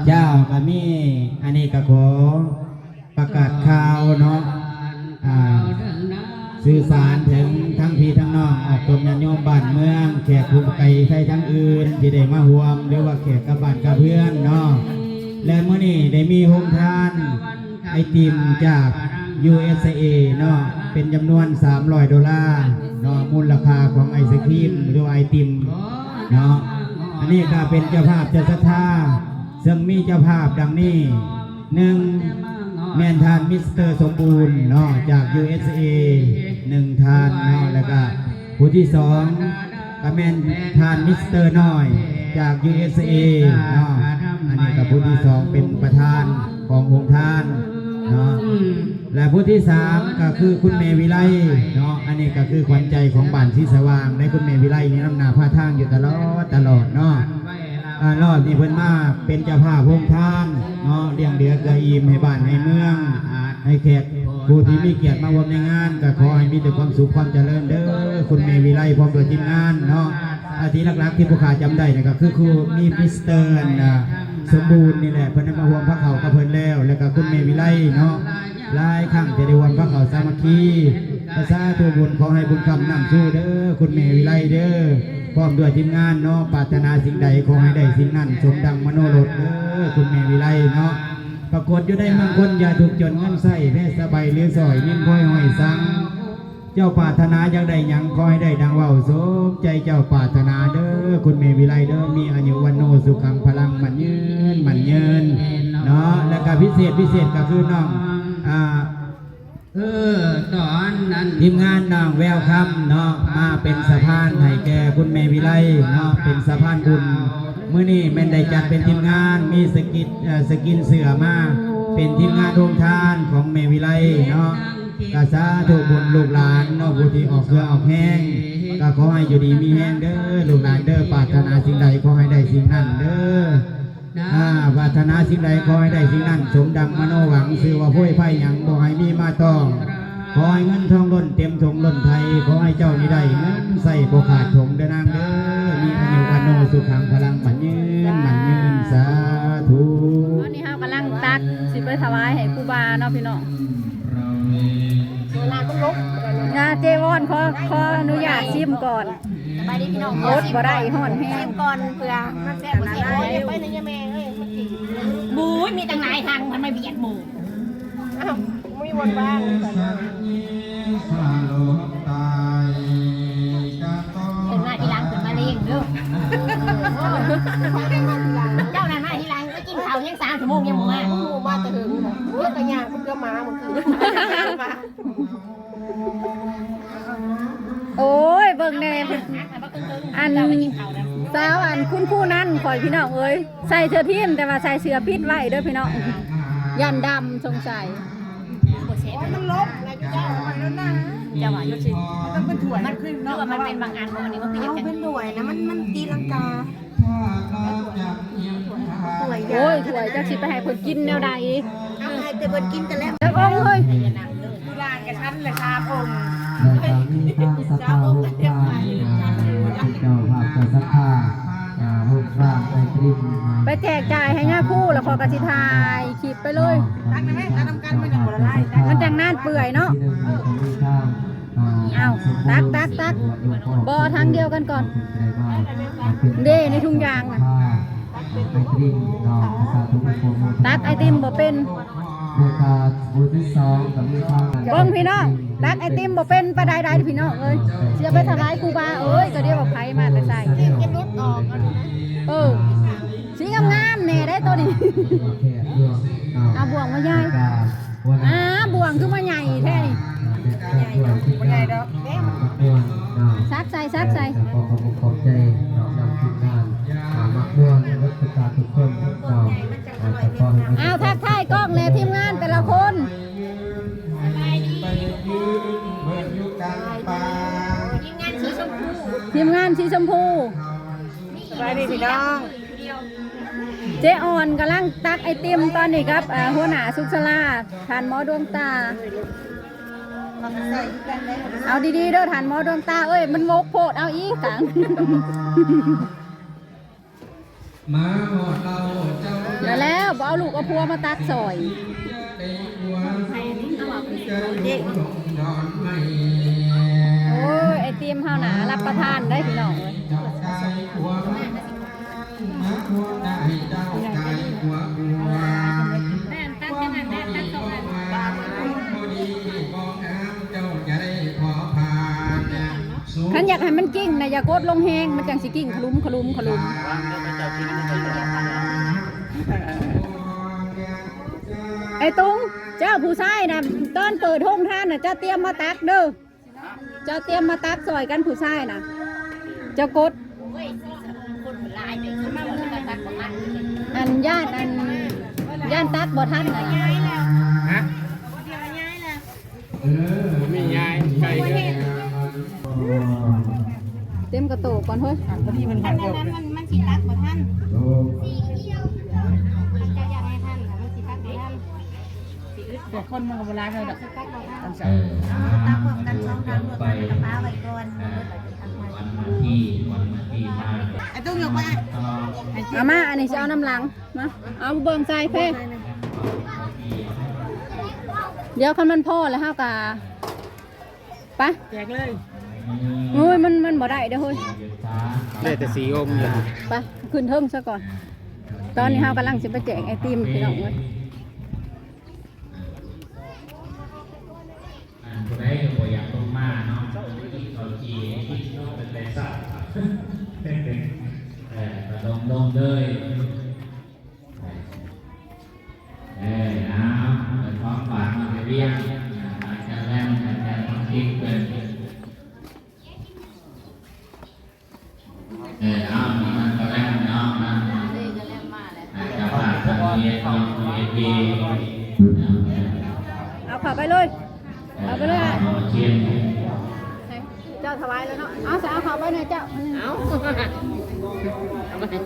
ເຈົ້າ ກໍມີ ອັນນີ້ກໍຂໍປະກາດຂ່າວເນາະ ອ່າ ສື່ສານເຖິງທັງພີ່ທັງນ້ອງ ອອກຕົນຍາດໂຍມບ້ານເມືອງ ແຂກຜູ້ໄກໄທທາງອື່ນທີ່ໄດ້ມາຮ່ວມ ຫຼືວ່າແຂກກັບບ້ານກັບເຮືອນເນາະ ແລະ ມື້ນີ້ໄດ້ມີໂຮງທານ ໄອຕິມຈາກ ຢູເອສເອ ເນາະ ເປັນຈຳນວນສາມຮ້ອຍໂດລາເນາະ ມູນລະຄ່າຂອງໄອສະຄຣີມ ຫຼືວ່າໄອຕິມເນາະ ອັນນີ້ກໍເປັນເຈົ້າພາບເຈົ້າສັດທາ ເຊິ່ງມີເຈົ້າພາບດັ່ງນີ້ ໜຶ່ງ ແມ່ນທ່ານ ມິສເຕີ ສົມບູນເນາະ ຈາກ ຢູເອສເອ ໜຶ່ງທ່ານເນາະ ແລ້ວກໍຜູ້ທີສອງ ກໍແມ່ນທ່ານ ມິສເຕີ ນ້ອຍ ຈາກ ຢູເອສເອ ເນາະ ອັນນີ້ກໍຜູ້ທີສອງເປັນປະທານຂອງໂຮງທານເນາະ ແລະ ຜູ້ທີສາມກໍຄືຄຸນແມ່ວິໄລເນາະ ອັນນີ້ກໍຄືຂວັນໃຈຂອງບ້ານສີສະຫວ່າງ ໄດ້ຄຸນແມ່ວິໄລນີ້ນຳໜ້າພາທາງຢູ່ຕະຫຼອດ ຕະຫຼອດເນາະ ອ່າ ຮອບນີ້ເພິ່ນມາເປັນເຈົ້າພາບໂຮງທານເນາະ ລ້ຽງເຫຼືອເກືອອີ່ມໃຫ້ບ້ານໃຫ້ເມືອງ ໃຫ້ແຂກຜູ້ທີ່ມີກຽດມາຮ່ວມໃນງານ ກໍຂໍໃຫ້ມີແຕ່ຄວາມສຸກຄວາມຈະເລີນເດີ ຄຸນແມ່ວິໄລພ້ອມດ້ວຍທີມງານເນາະ ອາ ທີ່ຫຼັກໆທີ່ພວກຂ້າຈຳໄດ້ນີ້ກໍຄື ຄືມີມິສເຕີ ອັນນ່າ ສົມບູນນີ້ແຫຼະ ເພິ່ນໄດ້ມາຮ່ວມພາເຂົ້າກັບເພິ່ນແລ້ວ ແລ້ວກໍຄຸນແມ່ວິໄລເນາະ ຫຼາຍຄັ້ງທີ່ໄດ້ຮ່ວມພາເຂົ້າສາມັກຄີ ກໍສາທຸບຸນ ຂໍໃຫ້ບຸນຄ້ຳນຳຊູເດີ ຄຸນແມ່ວິໄລເດີ ພ້ອມດ້ວຍທີມງານເນາະ ປາດຖະໜາສິ່ງໃດຂໍໃຫ້ໄດ້ສິ່ງນັ້ນ ສົມດັ່ງມະໂນລົດເດີ ຄຸນແມ່ວິໄລເນາະ ປາກົດຢູ່ໃນເມືອງຄົນ ຢ່າທຸກຈົນເງິນໃຊ້ ແພສະບາຍຫຼືສອຍ ຍິນພອຍຫ້ອຍສັງ ເຈົ້າປາດຖະໜາຢາກໄດ້ຫຍັງ ຂໍໃຫ້ໄດ້ດັ່ງເວົ້າ ສົມໃຈເຈົ້າປາດຖະໜາເດີ ຄຸນແມ່ວິໄລເດີ ມີອາຍຸວັນໂນສຸຂັງພະລັງ ໝັ້ນຍືນ ໝັ້ນຍືນເນາະ ແລ້ວກໍພິເສດ ພິເສດກໍຄືນ້ອງ ອ່າ ເອີ ຕອນນັ້ນ ທີມງານນ້ອງແວວຄຳເນາະ ມາເປັນສະພານໃຫ້ແກ່ຄຸນແມ່ວິໄລເນາະ ເປັນສະພານບຸນ ມື້ນີ້ແມ່ນໄດ້ຈັດເປັນທີມງານ ມີສະກິດ ເອີ ສະກິນເສື້ອມາ ເປັນທີມງານໂຮງທານຂອງແມ່ວິໄລເນາະ ກໍສາທຸບຸນລູກຫຼານເນາະ ຜູ້ທີ່ອອກເຫື່ອອອກແຮງ ກໍຂໍໃຫ້ຢູ່ດີມີແຮງເດີ ລູກຫຼານເດີ ປາດຖະໜາສິ່ງໃດຂໍໃຫ້ໄດ້ສິ່ງນັ້ນເດີ. ອາ ປາດຖະໜາສິ່ງໃດຂໍໃຫ້ໄດ້ສິ່ງນັ້ນ ສົມດັ່ງມະໂນຫວັງ ຊື່ວ່າໂພຍໄພຫຍັງບໍ່ໃຫ້ມີມາຕ້ອງ ຂໍໃຫ້ເງິນທອງລົ້ນເຕັມຖົງລົ້ນໄຖ ຂໍໃຫ້ເຈົ້ານີ້ໄດ້ເງິນໃຊ້ບໍ່ຂາດຖົງເດີນາງເດີ ມີອາຍຸວັນໂນສຸຂັງພະລັງໝັ້ນຍືນ ໝັ້ນຍືນ ສາທຸ. ຕອນນີ້ເຮົາກຳລັງຕັກຊິໄປຖວາຍໃຫ້ຄູບາເນາະພີ່ນ້ອງ ນາເຈວອນ ຂໍ ຂໍອະນຸຍາດຊິມກ່ອນ. ສະບາຍດີພີ່ນ້ອງ ອົດບໍ່ໄດ້ ຮ້ອນແຮງ ຊິມກ່ອນເພື່ອມັນແຊບບໍ່ແຊບ. ໂອ້ຍ ໄປນະຍາແມ່ເອີຍ ມາກິນ ບູຍ ມີຕັ້ງຫຼາຍຖັງ ມັນມາບຽດໝູ່ ອ້າວ ມີບ່ອນວ່າງ ເພິ່ນມາທີຫຼັງ ເພິ່ນມາເລງເດີ ເຈົ້ານັ້ນມາທີຫຼັງ ໄປກິນເຂົ້າຍັງສາມຊົ່ວໂມງຍັງບໍ່ມາ ໝູ່ມາແຕ່ເຫິງ ເພິ່ນກໍຍ່າງເພື່ອມາມື້ກີ້. ໂອ້ຍ ເບິ່ງແດ່ ອັນສາວ ອັນຄຸນຄູນັ້ນຂ້ອຍ ພີ່ນ້ອງເອີຍ ໃສ່ເສື້ອທີມ ແຕ່ວ່າໃສ່ເສື້ອປິດໄວ້ເດີພີ່ນ້ອງ ຢ້ານດຳສົງໄສ ບໍ່ແຊບ ມັນລົບແລ້ວ ເຈົ້າ ເຈົ້າວ່າຢູ່ຊິ ມັນຕ້ອງເປັນຖ້ວຍ ມັນຄືເນາະ ມັນເປັນບາງອັນບໍ່ ອັນນີ້ມັນຄື ເອົາ ເປັນຖ້ວຍນະ ມັນ ມັນຕີລັງກາ. ໂອ້ຍ ຖ້ວຍ ຈັກຊິໄປໃຫ້ເພິ່ນກິນແນວໃດ ເອົາໃຫ້ແຕ່ເພິ່ນກິນກັນແລ້ວ ຈັກອົງເຮີ້ຍ ໂບລານກະຊັ້ນລະສາມອົງ ແລ້ວກໍມີທາງສັດທາໂຮງທານ ອ່າ ເປັນເຈົ້າພາບເຈົ້າສັດທາ ອ່າ ໂຮງທານໄອຕຣີມ ອ່າ ໄປແຈກຈ່າຍໃຫ້ຍາຄູ ແລ້ວຂ້ອຍກໍຊິຖ່າຍຄລິບໄປເລີຍ ຕັກໄດ້ແມ່ ຕັກນຳກັນ ມັນຈັ່ງບໍ່ລະລາຍ ມັນຈັ່ງນານເປື່ອຍເນາະ ທີ່ໜຶ່ງ ແລ້ວກໍມີທາງ ອ່າ ເອົາ ຕັກ ຕັກ ຕັກ ບໍ່ ຖັງດຽວກັນກ່ອນ ເດ້ ໃນຖົງຢາງນະ ຕັກໄອຕິມບໍ່ເປັນ ເບິ່ງພີ່ນ້ອງ ຕັກໄອຕິມບໍ່ເປັນປານໃດໃດພີ່ນ້ອງເອີຍ ຊິເອົາໄປຖວາຍຄູບາເອີຍ ກໍດຽວວ່າໃຜມາແຕ່ໃສ ເອີ ສີງາມໆແດ່ໄດ໋ໂຕນີ້ ເອົາບ່ວງມາຍາຍ ອ່າ ບ່ວງຄືມາໃຫຍ່ແທ້ນີ້ ບໍ່ໃຫຍ່ດອກ ແມ່ ສັກໃສ່ ສັກໃສ່ ຂໍຂອບໃຈເນາະ ນຳທີມງານ ອ່າ ໝາກມ່ວງ ເບິດທຸກທ່ານທຸກຄົນເນາະ ອ່າ ກໍຂໍໃຫ້ ອ້າວ ທັກທາຍກ້ອງແດ່ ທີມງານແຕ່ລະຄົນ ສະບາຍດີ ທີມງານສີຊົມພູ ທີມງານສີຊົມພູ ສະບາຍດີພີ່ນ້ອງ ເຈອ່ອນກຳລັງຕັກໄອຕິມຕອນນີ້ກັບ ເອີ ຫົວໜ້າສຸກສາລາ ທ່ານໝໍດວງຕາ ເອົາດີໆເດີທ່ານໝໍດວງຕາເອີຍ ມັນໂຫວກໂພດ ເອົາອີກຂ້າງ ມາຮອດເຮົາເຈົ້າ ນັ້ນແຫຼະ ບໍ່ເອົາລູກເອົາຜົວມາຕັກຊ່ອຍ. ໂອ້ຍ ໄອຕິມເຮົານະ ຮັບປະທານໄດ້ພີ່ນ້ອງເອີຍ. ຄັນຢາກໃຫ້ມັນກິ້ງນະ ຢ່າກົດລົງແຮງ ມັນຈັ່ງຊິກິ້ງຂະລຸມຂະລຸມຂະລຸມ. ໄອ້ຕຸງ ເຈົ້າຜູ້ຊາຍນະ ຕອນເປີດໂຮງທານນະ ເຈົ້າຕຽມມາຕັກເດີ. ເຈົ້າຕຽມມາຕັກຊ່ອຍກັນ ຜູ້ຊາຍນະ ເຈົ້າກົດ. ອັນ ຢ້ານ ອັນ ຢ້ານຕັກບໍ່ທັນນະ. ຮະ? ບໍ່ມີຍາຍ ໄກເດີ. ເຕັມກະໂຕກ່ອນເຮີ້ຍ. ອັນນີ້ມັນ ອັນນັ້ນມັນ ມັນຊິຕັກບໍ່ທັນ. ເຈົ້າຢາກໃຫ້ທັນ ມັນຊິຕັກບໍ່ທັນ. ແຕ່ຄົນມັນກໍບໍ່ຫຼາຍເທົ່າໃດດອກ. ເອີ ຕັກພ້ອມກັນສອງທາງລົດ ມັນກໍປະໄວ້ກ່ອນ. ເອີ ວັນທີ ວັນທີມາ ໄອ້ຕຸ້ງ ຍົກໄປ ເອົາມາ. ອັນນີ້ຊິເອົານຳຫຼັງ ມາ ເອົາເບິ່ງໃສ່ເພ. ດຽວຄັນມັນພໍແລ້ວເຮົາກະ ໄປ ແຈກເລີຍ. ໂອ້ຍ ມັນ ມັນບໍ່ໄດ້ເດ້ເຮີ້ຍ. ໄດ້ແຕ່ສີ່ອົງຢູ່. ໄປ ຂຶ້ນເທິງຊະກ່ອນ. ຕອນນີ້ເຮົາກຳລັງຊິໄປແຈກໄອຕິມ ພີ່ນ້ອງເອີຍ. ອັນຜູ້ໃດກໍບໍ່ຢາກລົງມາເນາະ ກິນເຂົ້າຈີ່ ກິນນົມຕັ້ງແຕ່ເຊົ້າ ເອີ ກະດົມໆເລີຍ. ເອີ ເອົາ ເປັນຂອງຝາກມາແຕ່ວຽງ ອາຈານແລມ ອາຈານທອງທິບເພິ່ນ. ເອີ ເອົາ ມີມັນກະແລມເນາະ ມັນ ເຈົ້າພາບທາງເຮັດເນາະ ເຮັດດີ. ເອົາເຂົ້າໄປເລີຍ ເອົາໄປເລີຍ. ເຈົ້າຖວາຍແລ້ວເນາະ ເອົາ ເອົາເຂົ້າໄປນະເຈົ້າ. ເອົາ ເອີ ເອົາ ເອົາ ເຮັ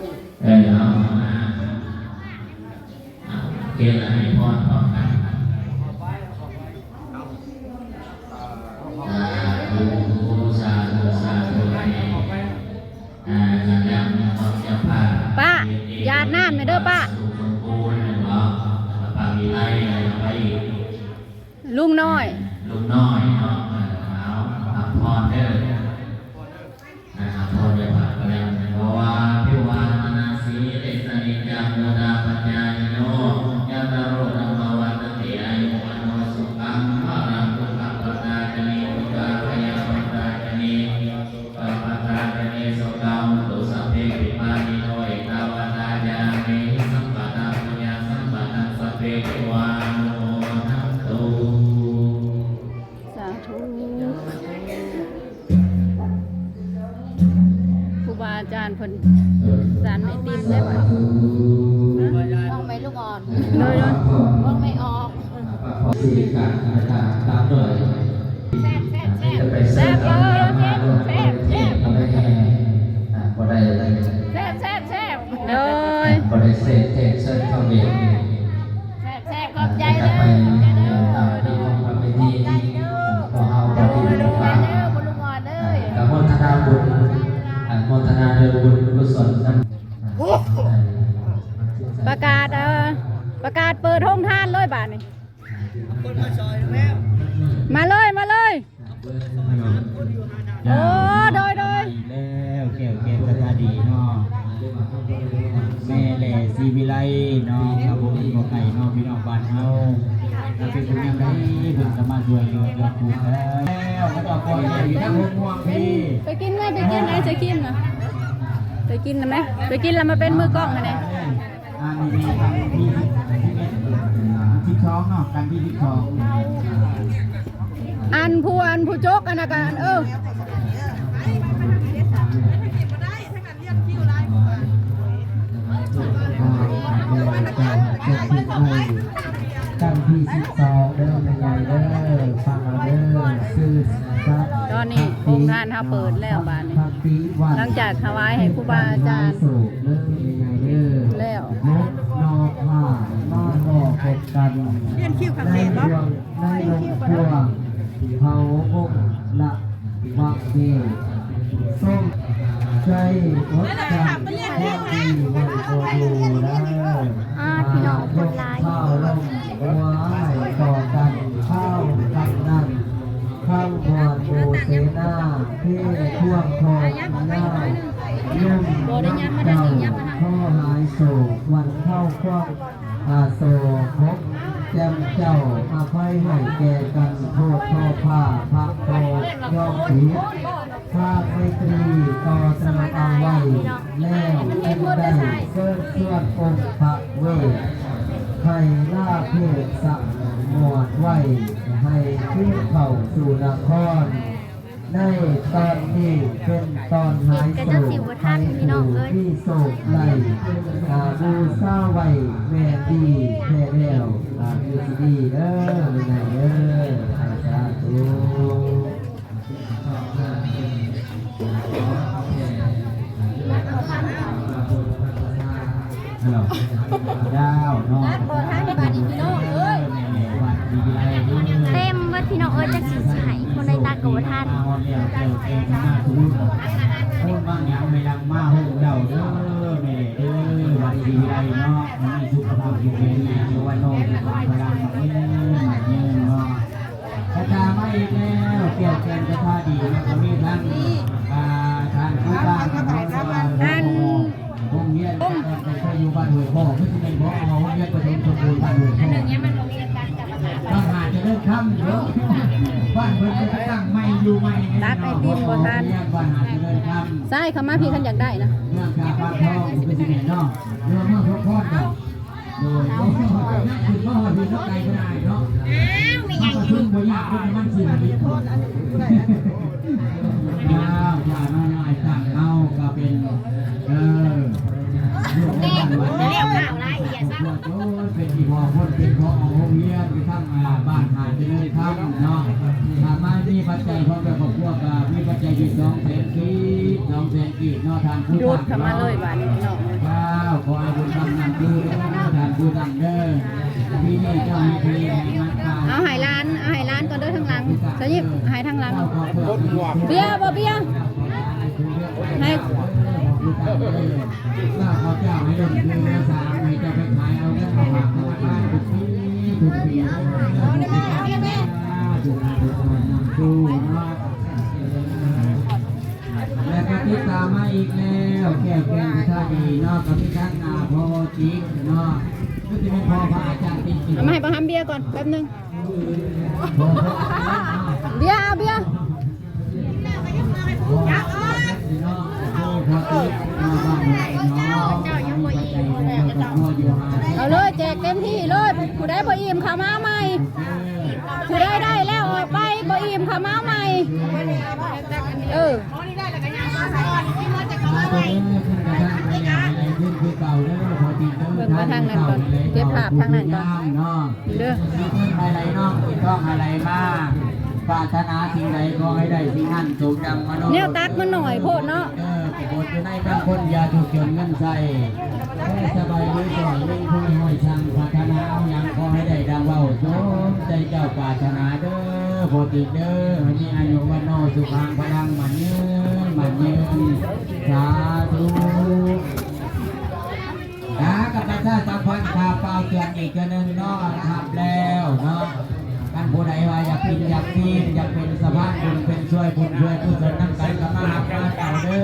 ດໃຫ້ພອນພ້ອມກັນ. ສາທຸ ສາທຸ ສາທຸ. ອ່າ ຈາກແລ້ວເຈົ້າພາບ ປ້າ ຢາດນ້ຳແດ່ເດີປ້າ. ລຸງນ້ອຍ ລຸງນ້ອຍເນາະ ເອີ ເອົາ ພັກຜ່ອນເດີ. ອ່າ ພໍໄດ້ພັກແລ້ວ ເພາະວ່າ ອະພິວາທະນະສີລິສະ ນິຈຈັງ ວຸດທາປະຈາຍິໂນ ຈັດຕາໂລ ທຳມາ ວັດຖະນະຕິ ອາຍຸ ວັນໂນ ສຸຂັງ ພະລັງ ສຸຂະປະທາຈະເນ ໂພກາພະຍາປະທາຈະເນ ສຸຂະປະທາຈະເນ ໂຊກາ ໂຫຕຸ ສັບເພ ປິປານິໂນ ເອຕາວັດຕາ ຈະ ເມ ສັບປະທາ ປຸນຍະ ສັມປະທັງ ສັບເພ ເທວາ ອະນຸໂມທັນຕຸ. ສາທຸ ຄູບາອາຈານເພິ່ນສັນໄອຕິມເດ້. ບອກໄປລູກອ່ອນ ໂດຍໆ ບອກໄປອອກ ແຊບ ແຊບ ແຊບ ແຊບ ແຊບ ແຊບ ແຊບ ໂດຍ ບໍ່ໄດ້ເສດແທກເຊີນຄອມເມັນ. ແຊບໆ ຂອບໃຈເດີ ຂອບໃຈເດີ ຂອບໃຈເດີ ຂອບໃຈເດີ ຂອບໃຈເດີ ຂອບໃຈເດີ ອະນຸໂມທະນາບຸນ ອະນຸໂມທະນາເດີ ບຸນກຸສົນນຳ. ປະກາດ ເອີ ປະກາດເປີດໂຮງທານເລີຍບາດນີ້. ມາເລີຍ ມາເລີຍ. ໂອ້ ໂດຍ ໂດຍ ແລ້ວ ແກ້ວ ແກ້ວ ສະບາຍດີເນາະ ແມ່ແຫຼສີວິໄລເນາະ ເຮົາບໍ່ມີບໍ່ໄກເນາະ ພີ່ນ້ອງບ້ານເຮົາ ຖ້າເປັນຜູ້ຍັງໃດເພິ່ນກໍມາຊ່ວຍເຫຼືອເກື້ອກູນແລ້ວ ເຂົາເຈົ້າປ່ອຍໃຫ້ຢູ່ທາງຫົວມ່ວງພີ້ ໄປກິນໄວ້ ໄປກິນໄອສະຄຣີມນະ ໄປກິນນະແມ່ ໄປກິນແລ້ວມາເປັນມືກ້ອງໃຫ້ແດ່. ອ່າ ນີ້ ນີ້ ຄັ້ງທີສິບເອັດ ສິບສອງເນາະ ຄັ້ງທີສິບສອງ ອັນຜູ້ ອັນຜູ້ຈົກ ອັນນັ້ນກະ ເອີ ຄັ້ງທີສິບສອງເດີ ແມ່ໃຫຍ່ເດີ ຟັງເອົາເດີ ຊື່ສັດ ຕອນນີ້ໂຮງທານເຮົາເປີດແລ້ວບາດນີ້ ຫຼັງຈາກຖວາຍໃຫ້ຄູບາອາຈານ ເດີ ແມ່ໃຫຍ່ເດີ ແລ້ວ ນົກ ນົກ ມາ ມາ ພໍ້ພົບກັນ ປ່ຽນຄິວຄັ້ງແລກບໍ່ ໃນໂຮງຄົວ ເຮົາຄົງລະວັງດີ ສົມໃຈອົດກັນ ຄວາມດີໄວ້ບໍ່ຢູ່ເດີ. ອ່າ ພີ່ນ້ອງ ຄົນຫຼາຍ ຂ້າວລົມຫົວໃຫ້ຕໍ່ກັນ ຂ້າວກັນນັ້ນ ທັງມວນໝູ່ເສນາ ເພພວງໂພມະຍາວ ລຸມນຳເຈົ້າ ຂໍຫາຍໂສກ ວັນເທົາຄວາມອາໂສກ ພົບແຈ່ມເຈົ້າ ອະໄພໃຫ້ແກ່ກັນ ໂພດໂພພາ ພະໂພຍອມຜິດ ພາໄມຕຣີຕໍ່ຕະໜັກເອົາໄວ້ແລ້ວ ຈຶ່ງໄດ້ເຊີນຊວນອົງພະເວດ ໃຫ້ລາເພດສະຫງວນໄວ້ ໃຫ້ຄືນເຂົ້າສູ່ນະຄອນ. ໃນຕອນນີ້ເປັນຕອນຫາຍໂສກ ໃຫ້ຜູ້ມີໂຊກໄດ້ ອາ ບູຊາໄວ້ແມ່ນດີແທ້ແລ້ວ ອາ ຢູ່ທີ່ນີ້ເດີ ແມ່ໃຫຍ່ເດີ ອາ ສາທຸ. ເອີ ຍາວເນາະ ຕັກບໍ່ທັນບາດນີ້ພີ່ນ້ອງເອີຍ ເຕັມເບິດພີ່ນ້ອງເອີຍ ຈັກຊິໃຫ້ຄົນໃດຕັກກໍບໍ່ທັນ ຄົນບາງຢ່າງໄປນຳມາໂຮມເຈົ້າເດີ ແມ່ເດີ ວັດດີໄລເນາະ ມີສຸຂະພາບແຂງແຮງ ສຸຂະພາບແຂງແຮງ ສຸຂະພາບພະລັງ ໝັ້ນຍືນ ໝັ້ນຍືນເນາະ. ກະຕາມາອີກແລ້ວ ແກ້ວແກ່ນກະທາດີ ແລ້ວກະມີທັງ ອ່າ ທ່ານຜູ້ການ ອັນ ໂຮງຮຽນ ໄປຢູ່ບ້ານຫ້ວຍຄໍ້ ຄືຊິແມ່ນ ພໍ ໂຮງຮຽນປະຖົມສົມບູນບ້ານຫ້ວຍຄໍ້ ບ້ານຫາດຈະເລີນຄຳເດີ ບ້ານເພິ່ນກະຕັ້ງໃໝ່ຢູ່ໃໝ່ ຕັກໄອຕິມບໍ່ທັນ ບ້ານຫາດຈະເລີນຄຳ ຊ້າຍເຂົ້າມາພີ້ ຄັນຢາກໄດ້ນະ ເມືອງທ່າປາກທອງ ຄືຊິແມ່ນເນາະ ເມືອງ ເມືອງສົມພອນເນາະ. ໂດຍ ຂຶ້ນມາຮອດພີ້ ເຮົາໄກບໍ່ໄດ້ເນາະ ອ້າວ ແມ່ນຫຍັງ ເຮົາປະຊຸມບໍ່ຍາກເດ້ ມັນຊິ ອ້າວ ຢ່າມາ ອ້າຍຊ່າງເຮົາກະເປັນ ເອີ ລູກຂອງບ້ານ ແລ້ວຂ່າວຫຼາຍ ຢ່າຊ້ຳ ໂດຍ ເປັນອີ່ພໍ່ຄົນ ເປັນພໍ່ໂຮງຮຽນ ຢູ່ທາງ ອ່າ ບ້ານຫາດຈະເລີນຄຳເນາະ ຖ້າມາມີປັດໄຈພ້ອມກັບຄອບຄົວ ກະມີປັດໄຈຢູ່ສອງແສນກີບ ສອງແສນ ອີກເນາະ ທ່ານຜູ້ ດູດເຂົ້າມາເລີຍບາດນີ້ພີ່ນ້ອງ ວ້າວ ຂໍໃຫ້ບຸນຄຳນຳຢູ່ເດີ ທ່ານຜູ້ນຳເດີ ປີນີ້ເຈົ້າໃຫ້ເພໃຫ້ມັນເອົາໃຫ້ຫຼານ ເອົາໃຫ້ຫຼານກ່ອນເດີທາງຫຼັງ ສະຍິບໃຫ້ທາງຫຼັງ ເບຍບໍ່ເບຍ ໃຫ້ ຂ້າພະເຈົ້າໃຫ້ລົງເຮືອສາມ ໃຫ້ເຈົ້າໄປຂາຍເອົາເງິນມາຝາກທະນາຄານທຸກປີ ທຸກປີ ທຸກປີ ທຸກປີ ນຳສູ່ເນາະ. ແລະກະຕິດຕາມມາອີກແລ້ວ ແກ້ວແກ່ນກະທາດີເນາະ ກະມີທັງ ອາ ພໍ່ຈິກເນາະ ຄືຊິແມ່ນພໍ່ພະອາຈານຕິດ ເອົາມາໃຫ້ປະຫຳເບຍກ່ອນແປັບໜຶ່ງ ເບຍ ເອົາເບຍ ເຈົ້າຍັງບໍ່ອີ່ມ ເອົາເລີຍ ແຈກເຕັມທີ່ເລີຍ ຜູ້ໃດບໍ່ອີ່ມເຂົ້າມາໃໝ່ ຜູ້ໃດໄດ້ແລ້ວອອກໄປ ບໍ່ອີ່ມເຂົ້າມາໃໝ່ ເອີ ເບິ່ງໄປທາງນັ້ນກ່ອນ ເກັບພາບທາງນັ້ນກ່ອນເດີ ເງິນໄຫຼເນາະ ເງິນທອງໄຫຼມາ ປາດຖະໜາສິ່ງໃດຂໍໃຫ້ໄດ້ສິ່ງນັ້ນ ສົມດັ່ງມະໂນ ແນວຕັກມັນໜ້ອຍໂພດເນາະ ເອີ ປາກົດຢູ່ໃນກັງຄົນ ຢ່າທຸກຈົນເງິນໃຊ້ ເອີ ສະບາຍດີ ສອຍເງິນ ຄອຍຫ້ອຍຊ່າງ ປາດຖະໜາເອົາຫຍັງຂໍໃຫ້ໄດ້ດັ່ງເວົ້າ ສົມໃຈເຈົ້າປາດຖະໜາເດີ ພໍ່ຕິກເດີ ໃຫ້ມີອາຍຸວັນໂນ ສຸຂັງ ພະລັງ ໝັ້ນຍືນ ໝັ້ນຍືນ ສາທຸ. ກະກະປະຊາສຳພັນຂ່າວປ່າວເຕືອນອີກເທື່ອໜຶ່ງເນາະ ຮັບແລ້ວເນາະ ຄັນຜູ້ໃດວ່າຢາກກິນຢາກຊີນ ຢາກເປັນສະພານບຸນ ເປັນຊ່ວຍບຸນຊ່ວຍກຸສົນນຳກັນ ກະມາຮັບມາເອົາເດີ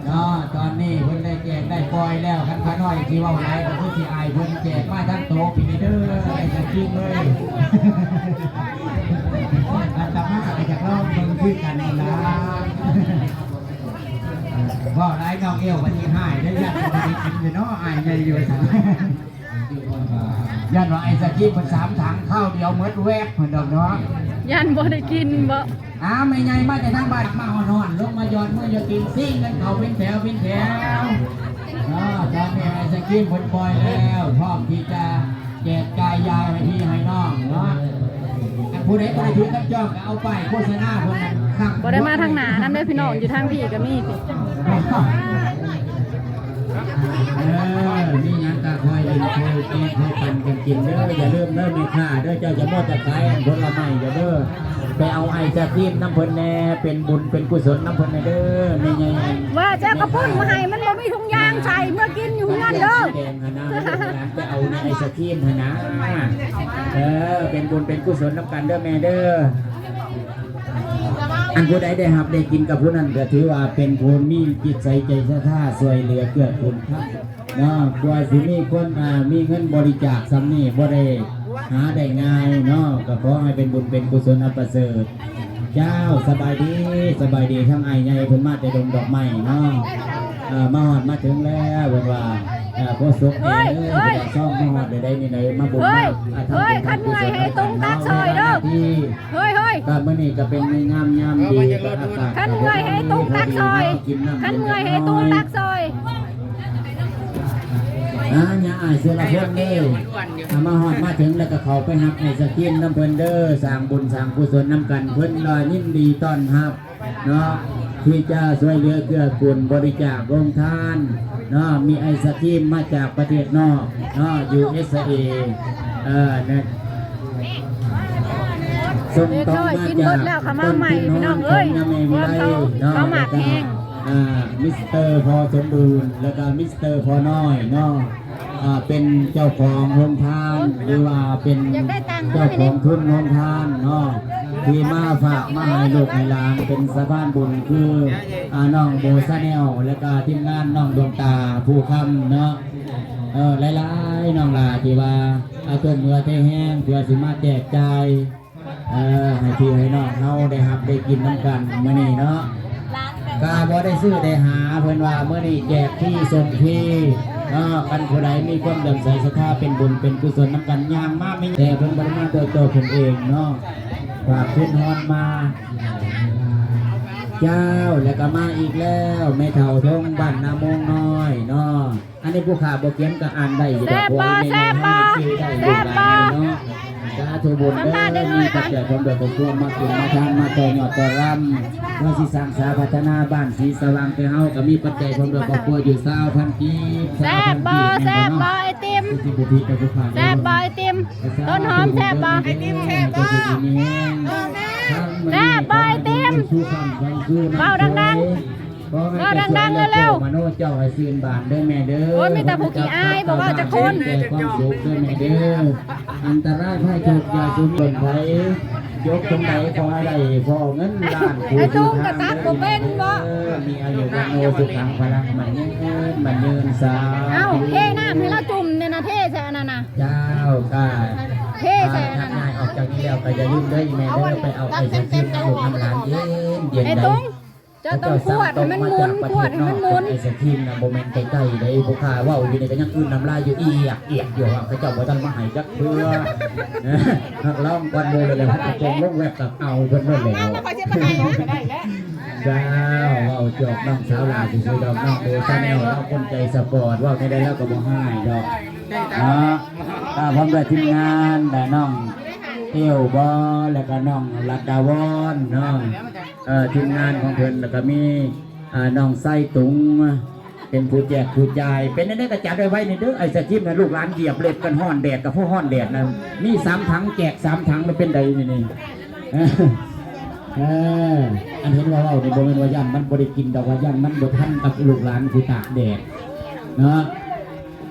ເນາະ ຕອນນີ້ເພິ່ນໄດ້ແຈກໄດ້ປ່ອຍແລ້ວ ຄັນຂ້ານ້ອຍຊິເວົ້າຫຼາຍກະຄືຊິອາຍເພິ່ນ ແຈກມາທັງໂຕປີນີ້ເດີ ໄອ້ສະກິນເອີຍ ອາດຕະມາກະຢາກລອງເບິ່ງຄືກັນນີ້ລະ. ເວົ້າຫຼາຍນ້ອງເອວບັດນີ້ຮ້າຍເດີ ຢ້ານບໍ່ໄດ້ກິນຢູ່ເນາະ ອ້າຍໃຫຍ່ຢູ່ ຢ້ານວ່າໄອສະຄຣີມເພິ່ນສາມຖັງຄາວດຽວໝົດແວບເພິ່ນດອກເນາະ ຢ້ານບໍ່ໄດ້ກິນບໍ? ອ້າວ ແມ່ໃຫຍ່ມາແຕ່ທາງບ້ານ ມາຮ້ອນໆ ລົງມາຢອດມືຢາກກິນ ຊິງກັນເຂົ້າເປັນແຖວເປັນແຖວເນາະ ຕອນນີ້ໄອສະຄຣີມເພິ່ນປ່ອຍແລ້ວ ພ້ອມທີ່ຈະ ແຈກຈ່າຍຢາໃຫ້ພີ່ໃຫ້ນ້ອງເນາະ ອັນຜູ້ໃດບໍ່ໄດ້ຖືກກັບຈອງກໍເອົາປ້າຍໂຄສະນາພວກນັ້ນ ບໍ່ໄດ້ມາທາງໜ້ານຳເດີພີ່ນ້ອງ ຢູ່ທາງພີ້ກໍມີ ເອີ ມີຫຍັງກໍຄ່ອຍຫຼິ້ນຄ່ອຍແຈກຄ່ອຍປັນກັນກິນເດີ ຢ່າລືມເດີແມ່ຄ້າເດີ ເຈົ້າຈະມົວແຕ່ຂາຍອັນຜົນລະໄມ້ເດີ ໄປເອົາໄອສະຄຣີມນຳເພິ່ນແດ່ ເປັນບຸນເປັນກຸສົນນຳເພິ່ນແດ່ເດີ ແມ່ໃຫຍ່ ວ່າຈະເອົາເຂົ້າປຸ້ນມາໃຫ້ ມັນບໍ່ມີ ຢາງໃສ່ເມືອກິນຢູ່ເຮືອນເດີ ແດງຫັ້ນນະ ມັນເປັນຫຍັງໄປເອົາ ໄອສະຄຣີມຫັ້ນນາ. ເອີ ເປັນບຸນເປັນກຸສົນນຳກັນເດີແມ່ເດີ. ອັນຜູ້ໃດໄດ້ຮັບໄດ້ກິນກັບຜູ້ນັ້ນ ກໍຖືວ່າເປັນຜູ້ມີຈິດໃຈໃຈສັດທາຊ່ວຍເຫຼືອເກື້ອກູນເນາະ. ກວ່າຊິມີຄົນ ອ່າ ມີເງິນບໍລິຈາກສ່ຳນີ້ ບໍ່ໄດ້ຫາໄດ້ງ່າຍເນາະ. ກໍຂໍໃຫ້ເປັນບຸນເປັນກຸສົນອັນປະເສີດ. ເຈົ້າ ສະບາຍດີ ສະບາຍດີ. ທາງອ້າຍໃຫຍ່ເພິ່ນມາແຕ່ດົງດອກໄມ້ເນາະ. ເອີ ມາຮອດມາເຖິງແລ້ວ ເພິ່ນວ່າ ເອີ ໂຄສົກເອີຍ ເອີຍ ເພິ່ນວ່າຊອງມາຮອດໄດ້ ໄດ້ນີ້ໄດ້ມາບຸນ ເອີຍ ມາ ອ່າ ທຳ ເອີຍ ບຸນ ຄັນເມື່ອຍໃຫ້ຕຸງຕັກຊອຍເດີ. ເອີຍ ເອີຍ ກໍມື້ນີ້ກໍເປັນມື້ງາມຍາມດີ ກໍອາກາດ ຄັນເມື່ອຍໃຫ້ຕຸງຕັກຊອຍ ຄັນເມື່ອຍໃຫ້ຕຸງຕັກຊອຍ. ອ່າ ຍ່າອ້າຍສຸລະພົນເດີ ອ່າ ມາຮອດມາເຖິງແລ້ວກໍເຂົ້າໄປຮັບໄອສະຄຣີມນຳເພິ່ນເດີ. ສ້າງບຸນສ້າງກຸສົນນຳກັນ ເພິ່ນກໍຍິນດີຕ້ອນຮັບເນາະ ທີ່ຈະຊ່ວຍເຫຼືອເກື້ອກູນບໍລິຈາກໂຮງທານເນາະ. ມີໄອສະຄຣີມມາຈາກປະເທດນອກເນາະ ຢູເອສເອ ເອີ ນະ ສົ່ງຕຣົງມາຈາກຕົ້ນທຶນຮອນຂອງຍາແມ່ວິໄລເນາະ ແລ້ວກໍ ອ່າ ມິສເຕີພໍ່ສົມບູນ ແລ້ວກໍມິສເຕີພໍ່ນ້ອຍເນາະ ອ່າ ເປັນເຈົ້າຂອງໂຮງທານ ຫຼືວ່າເປັນເຈົ້າຂອງທຶນໂຮງທານເນາະ ທີ່ມາຝາກມາໃຫ້ລູກໃຫ້ຫຼານເປັນສະພານບຸນ ຄື ອ່າ ນ້ອງໂບຊາແນລ ແລ້ວກໍທີມງານນ້ອງດວງຕາພູຄຳເນາະ. ເອີ ຫຼາຍໆ ນ້ອງຫຼ້າທີ່ວ່າ ອ່າ ຕົວເຫື່ອແຕ່ແຮງ ເພື່ອຊິມາແຈກຈ່າຍ ເອີ ໃຫ້ພີ່ໃຫ້ນ້ອງເຮົາໄດ້ຮັບໄດ້ກິນນຳກັນມື້ນີ້ເນາະ. ກະບໍ່ໄດ້ຊື້ໄດ້ຫາ ເພິ່ນວ່າມື້ນີ້ແຈກຟຣີສົ່ງຟຣີເນາະ. ຄັນຜູ້ໃດມີຄວາມເຫຼື້ອມໃສສັດທາເປັນບຸນເປັນກຸສົນນຳກັນ ຍ່າງມາແມ່ນ ແຕ່ເພິ່ນບໍ່ໄດ້ມາໂດຍຕົວເພິ່ນເອງເນາະ ຝາກເພິ່ນຮອນມາ. ເຈົ້າ ແລ້ວກະມາອີກແລ້ວ ແມ່ເຖົ້າທົ່ງບ້ານນາໂມງນ້ອຍເນາະ. ອັນນີ້ຜູ້ຂ້າບໍ່ກຽມກໍອ່ານໄດ້ຢູ່ດອກ. ແຊບບໍ່? ແຊບບໍ່? ແຊບບໍ່? ສາທຸບຸນເດີ ມີປັດໄຈພ້ອມດ້ວຍຄອບຄົວມາກິນມາທານ ມາຕໍ່ຍອດຕໍ່ລຳ ວ່າຊິສ້າງສາພັດທະນາບ້ານສີສະຫວ່າງ ແຕ່ເຮົາກໍມີປັດໄຈພ້ອມດ້ວຍຄອບຄົວຢູ່ຊາວພັນກີບ. ແຊບບໍ່? ແຊບບໍ່ໄອຕິມ? ຊິບໍ່ຜິດດອກຜູ້ຂ້າເດີ. ແຊບບໍ່ໄອຕິມ? ຕົ້ນຫອມແຊບບໍ່? ໄອຕິມແຊບບໍ່? ແຊບບໍ່ໄອຕິມ? ເວົ້າດັງໆ ເວົ້າດັງໆເລັວໆ. ມະໂນເຈົ້າໃຫ້ຊື່ນບານເດີແມ່ເດີ. ໂອ້ຍ ມີແຕ່ຜູ້ຂີ້ອາຍ ບໍ່ເວົ້າຈັກຄົນ. ແກ່ຄວາມສຸກເດີແມ່ເດີ. ອັນຕະລາຍໄພທຸກຢ່າຊຸມຊົນໄພ ຈົບຈັ່ງໃດຂໍໃຫ້ໄດ້ພໍເງິນລ້ານ. ໄອ້ຕຸງກໍຕັດບໍ່ເປັນບໍ? ມີອາຍຸວັນໂນສຸຂັງພະລັງ ໝັ້ນຍືນ ໝັ້ນຍືນ. ສາທຸ. ເອົາ ເທນ້ຳໃຫ້ລາວຈຸ່ມແນ່ນະ ເທໃສ່ອັນນັ້ນນະ. ເຈົ້າ ກະເທໃສ່ອັນນັ້ນນະ. ອອກຈາກນີ້ແລ້ວກໍຢ່າລືມເດີອີແມ່ເດີ ໄປເອົາໄອສະຄຣີມນຳລູກນຳຫຼານເຢັນໆ. ໄອ້ຕຸງ ເຈົ້າຕ້ອງຂວດໃຫ້ມັນໝຸນ ຂວດໃຫ້ມັນໝຸນ. ໄອສະຄຣີມນະບໍ່ແມ່ນໃກ້ໆເດ້ ພວກຂ້າເວົ້າຢູ່ນີ້ກໍຍັງກືນນ້ຳລາຍຢູ່ ອຽກໆຢູ່. ເຂົາເຈົ້າບໍ່ທັນມາໃຫ້ຈັກເທື່ອ. ຮັກລອງກ່ອນໝູ່ແລ້ວ ຮັກກະໂປງລົງແວບກໍເອົາເພິ່ນໂລດແລ້ວ. ເຈົ້າ ເວົ້າຈອກນ້ອງສາວຫຼ້າຊື່ໆດອກ ນ້ອງໂບຊາແນວ ເຮົາຄົນໃຈສະປອດ ເວົ້າແນວໃດລາວກໍບໍ່ຮ້າຍດອກເນາະ. ກໍພ້ອມດ້ວຍທີມງານ ແລະ ນ້ອງເອວບໍ ແລ້ວກໍນ້ອງລັດດາວອນເນາະ. ເອີ ທີມງານຂອງເພິ່ນ ແລ້ວກໍມີ ອ່າ ນ້ອງຊາຍຕຸງ ເປັນຜູ້ແຈກຜູ້ຈ່າຍ. ເປັນແນວໃດກໍຈັດໄວ້ໄວນີ້ເດີ ໄອສະຄຣີມນະ ລູກຫຼານຢຽບເລັບກັນ ຮ້ອນແດດກໍພໍຮ້ອນແດດນະ. ມີສາມຖັງ ແຈກສາມຖັງ ມັນເປັນໃດນີ້ນີ້? ເອີ ອັນເຫັນວ່າເວົ້ານີ້ ບໍ່ແມ່ນວ່າຢ້ານມັນບໍ່ໄດ້ກິນດອກ ວ່າຢ້ານມັນບໍ່ທັນກັບລູກຫຼານທີ່ຕາກແດດເນາະ.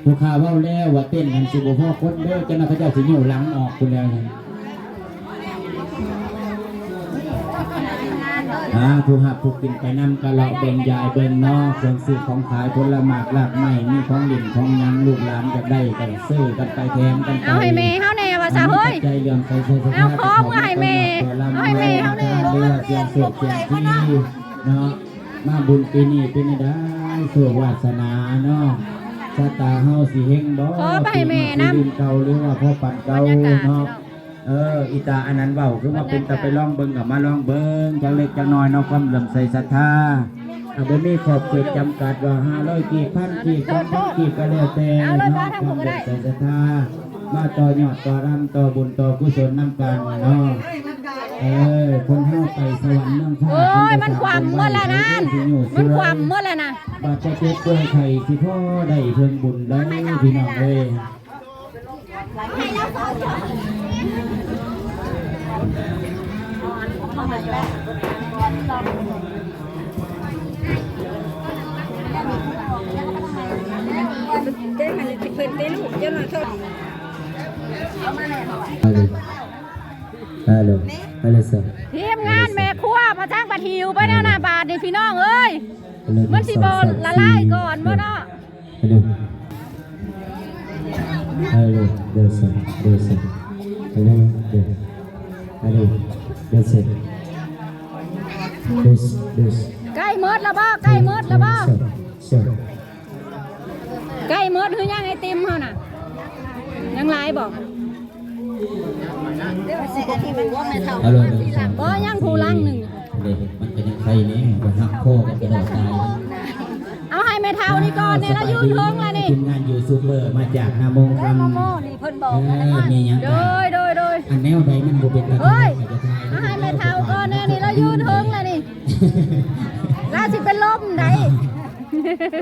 ພວກຂ້າເວົ້າແລ້ວວ່າເຕັ້ນຫັ້ນຊິບໍ່ພໍຄົນເດີ ຈັ່ງນັ້ນເຂົາເຈົ້າຊິຍູ້ຫຼັງອອກພຸ້ນແລ້ວ. ຫາຜູ້ຮັບຜູ້ກິນໄປນຳ ກະເລາະເບິ່ງຢາຍເບິ່ງເນາະ ເຄື່ອງຊື້ຂອງຂາຍ ຜົນລະໝາກລາກໄມ້ ມີຂອງຫຼິ້ນຂອງຫຍັງ ລູກຫຼານຢາກໄດ້ກໍຊື້ກັນໄປ ແຖມກັນໄປ. ເອົາໃຫ້ແມ່ເຮົາແດ່ວ່າຊະເຮີ້ຍ. ມີປັດໄຈເຫຼື້ອມໃສໃສ່ສັດທາ ເອົາຂອງມາໃຫ້ແມ່ ເຂົ້າມາເຂົ້າມາເອົາໃຫ້ແມ່ເຮົາແດ່. ເລື່ອງໂຊກເຊຍມາບຸນປີນີ້ເປັນຈັ່ງໃດ ໂຊກວາດສະໜາເນາະ ຊະຕາເຮົາຊິເຮັງບໍ່ ຂອໄປໃຫ້ແມ່ນຳ ເກົ່າ ຫຼືວ່າພໍປານເກົ່າເນາະ. ເອີ ອີຕາອັນນັ້ນເວົ້າຄືວ່າເປັນຕາໄປລອງເບິ່ງ ກໍມາລອງເບິ່ງຈັກເລັກຈັກນ້ອຍເນາະ ຄວາມເຫຼື້ອມໃສສັດທາ. ອ່າ ບໍ່ມີຂອບເຂດຈຳກັດວ່າຫ້າຮ້ອຍກີບ ພັນກີບ ສອງພັນກີບ ກໍແລ້ວແຕ່ເນາະ ຄວາມເຫຼື້ອມໃສສັດທາ ມາຕໍ່ຍອດຕໍ່ລຳ ຕໍ່ບຸນຕໍ່ກຸສົນນຳກັນເນາະ. ເອີ ຄົນເຮົາໄປສະຫວັນເມືອງຟ້າ ໂອ້ຍ ມັນຄວ່ຳໝົດແລ້ວນັ້ນ ມັນຄວ່ຳໝົດແລ້ວນະ. ບາດເຈັບປ່ວຍໄຂ້ຊິພໍໄດ້ເພິ່ງບຸນໄດ້ ພີ່ນ້ອງເອີຍ. ເດ້ ມັນຊິເພິ່ນຕິລູກ ເຈົ້າໜ້ອຍເຖົ້າ. ຮາໂລ ຮາໂລ ຮາໂລ ເຊີນ. ທີມງານແມ່ຄົວພາທາງບັດຫິວໄປແນວໜ້າບາດນີ້ ພີ່ນ້ອງເອີຍ. ມັນຊິບໍ່ລະລາຍກ່ອນບໍ່ເນາະ? ຮາໂລ ຮາໂລ ເດີເຊີນ ເດີເຊີນ. ຮາໂລ ເດີ ຮາໂລ ເດີເຊີນ ເດີ ເດີ. ໃກ້ໝົດແລ້ວບໍ່? ໃກ້ໝົດແລ້ວບໍ່? ເຊີນ ເຊີນ. ໃກ້ໝົດຫຼືຍັງ ໄອຕິມເຮົານະ? ຍັງຫຼາຍບໍ່? ເອົາເລີຍ ບໍ່ ຍັງຜູ້ລັງໜຶ່ງ. ເດ້ ມັນກໍຍັງໄຄແດ່ ບໍ່ຮັກພໍກັນກະດອກຕາຍ. ເອົາໃຫ້ແມ່ເຖົ້ານີ້ກ່ອນແດ່ ລາວຢູ່ເທິງລະນີ້. ທີມງານຢູທູບເບີມາຈາກນາມົງຄຳ. ເອີ ມີຫຍັງ ໂດຍ ໂດຍ ໂດຍ. ອັນແນວໃດມັນບໍ່ເປັນຕາ ເຮີ້ຍ ເອົາໃຫ້ແມ່ເຖົ້າກ່ອນແດ່ນີ້ ລາວຢູ່ເທິງລະນີ້. ລາວຊິເປັນລົມໃດ.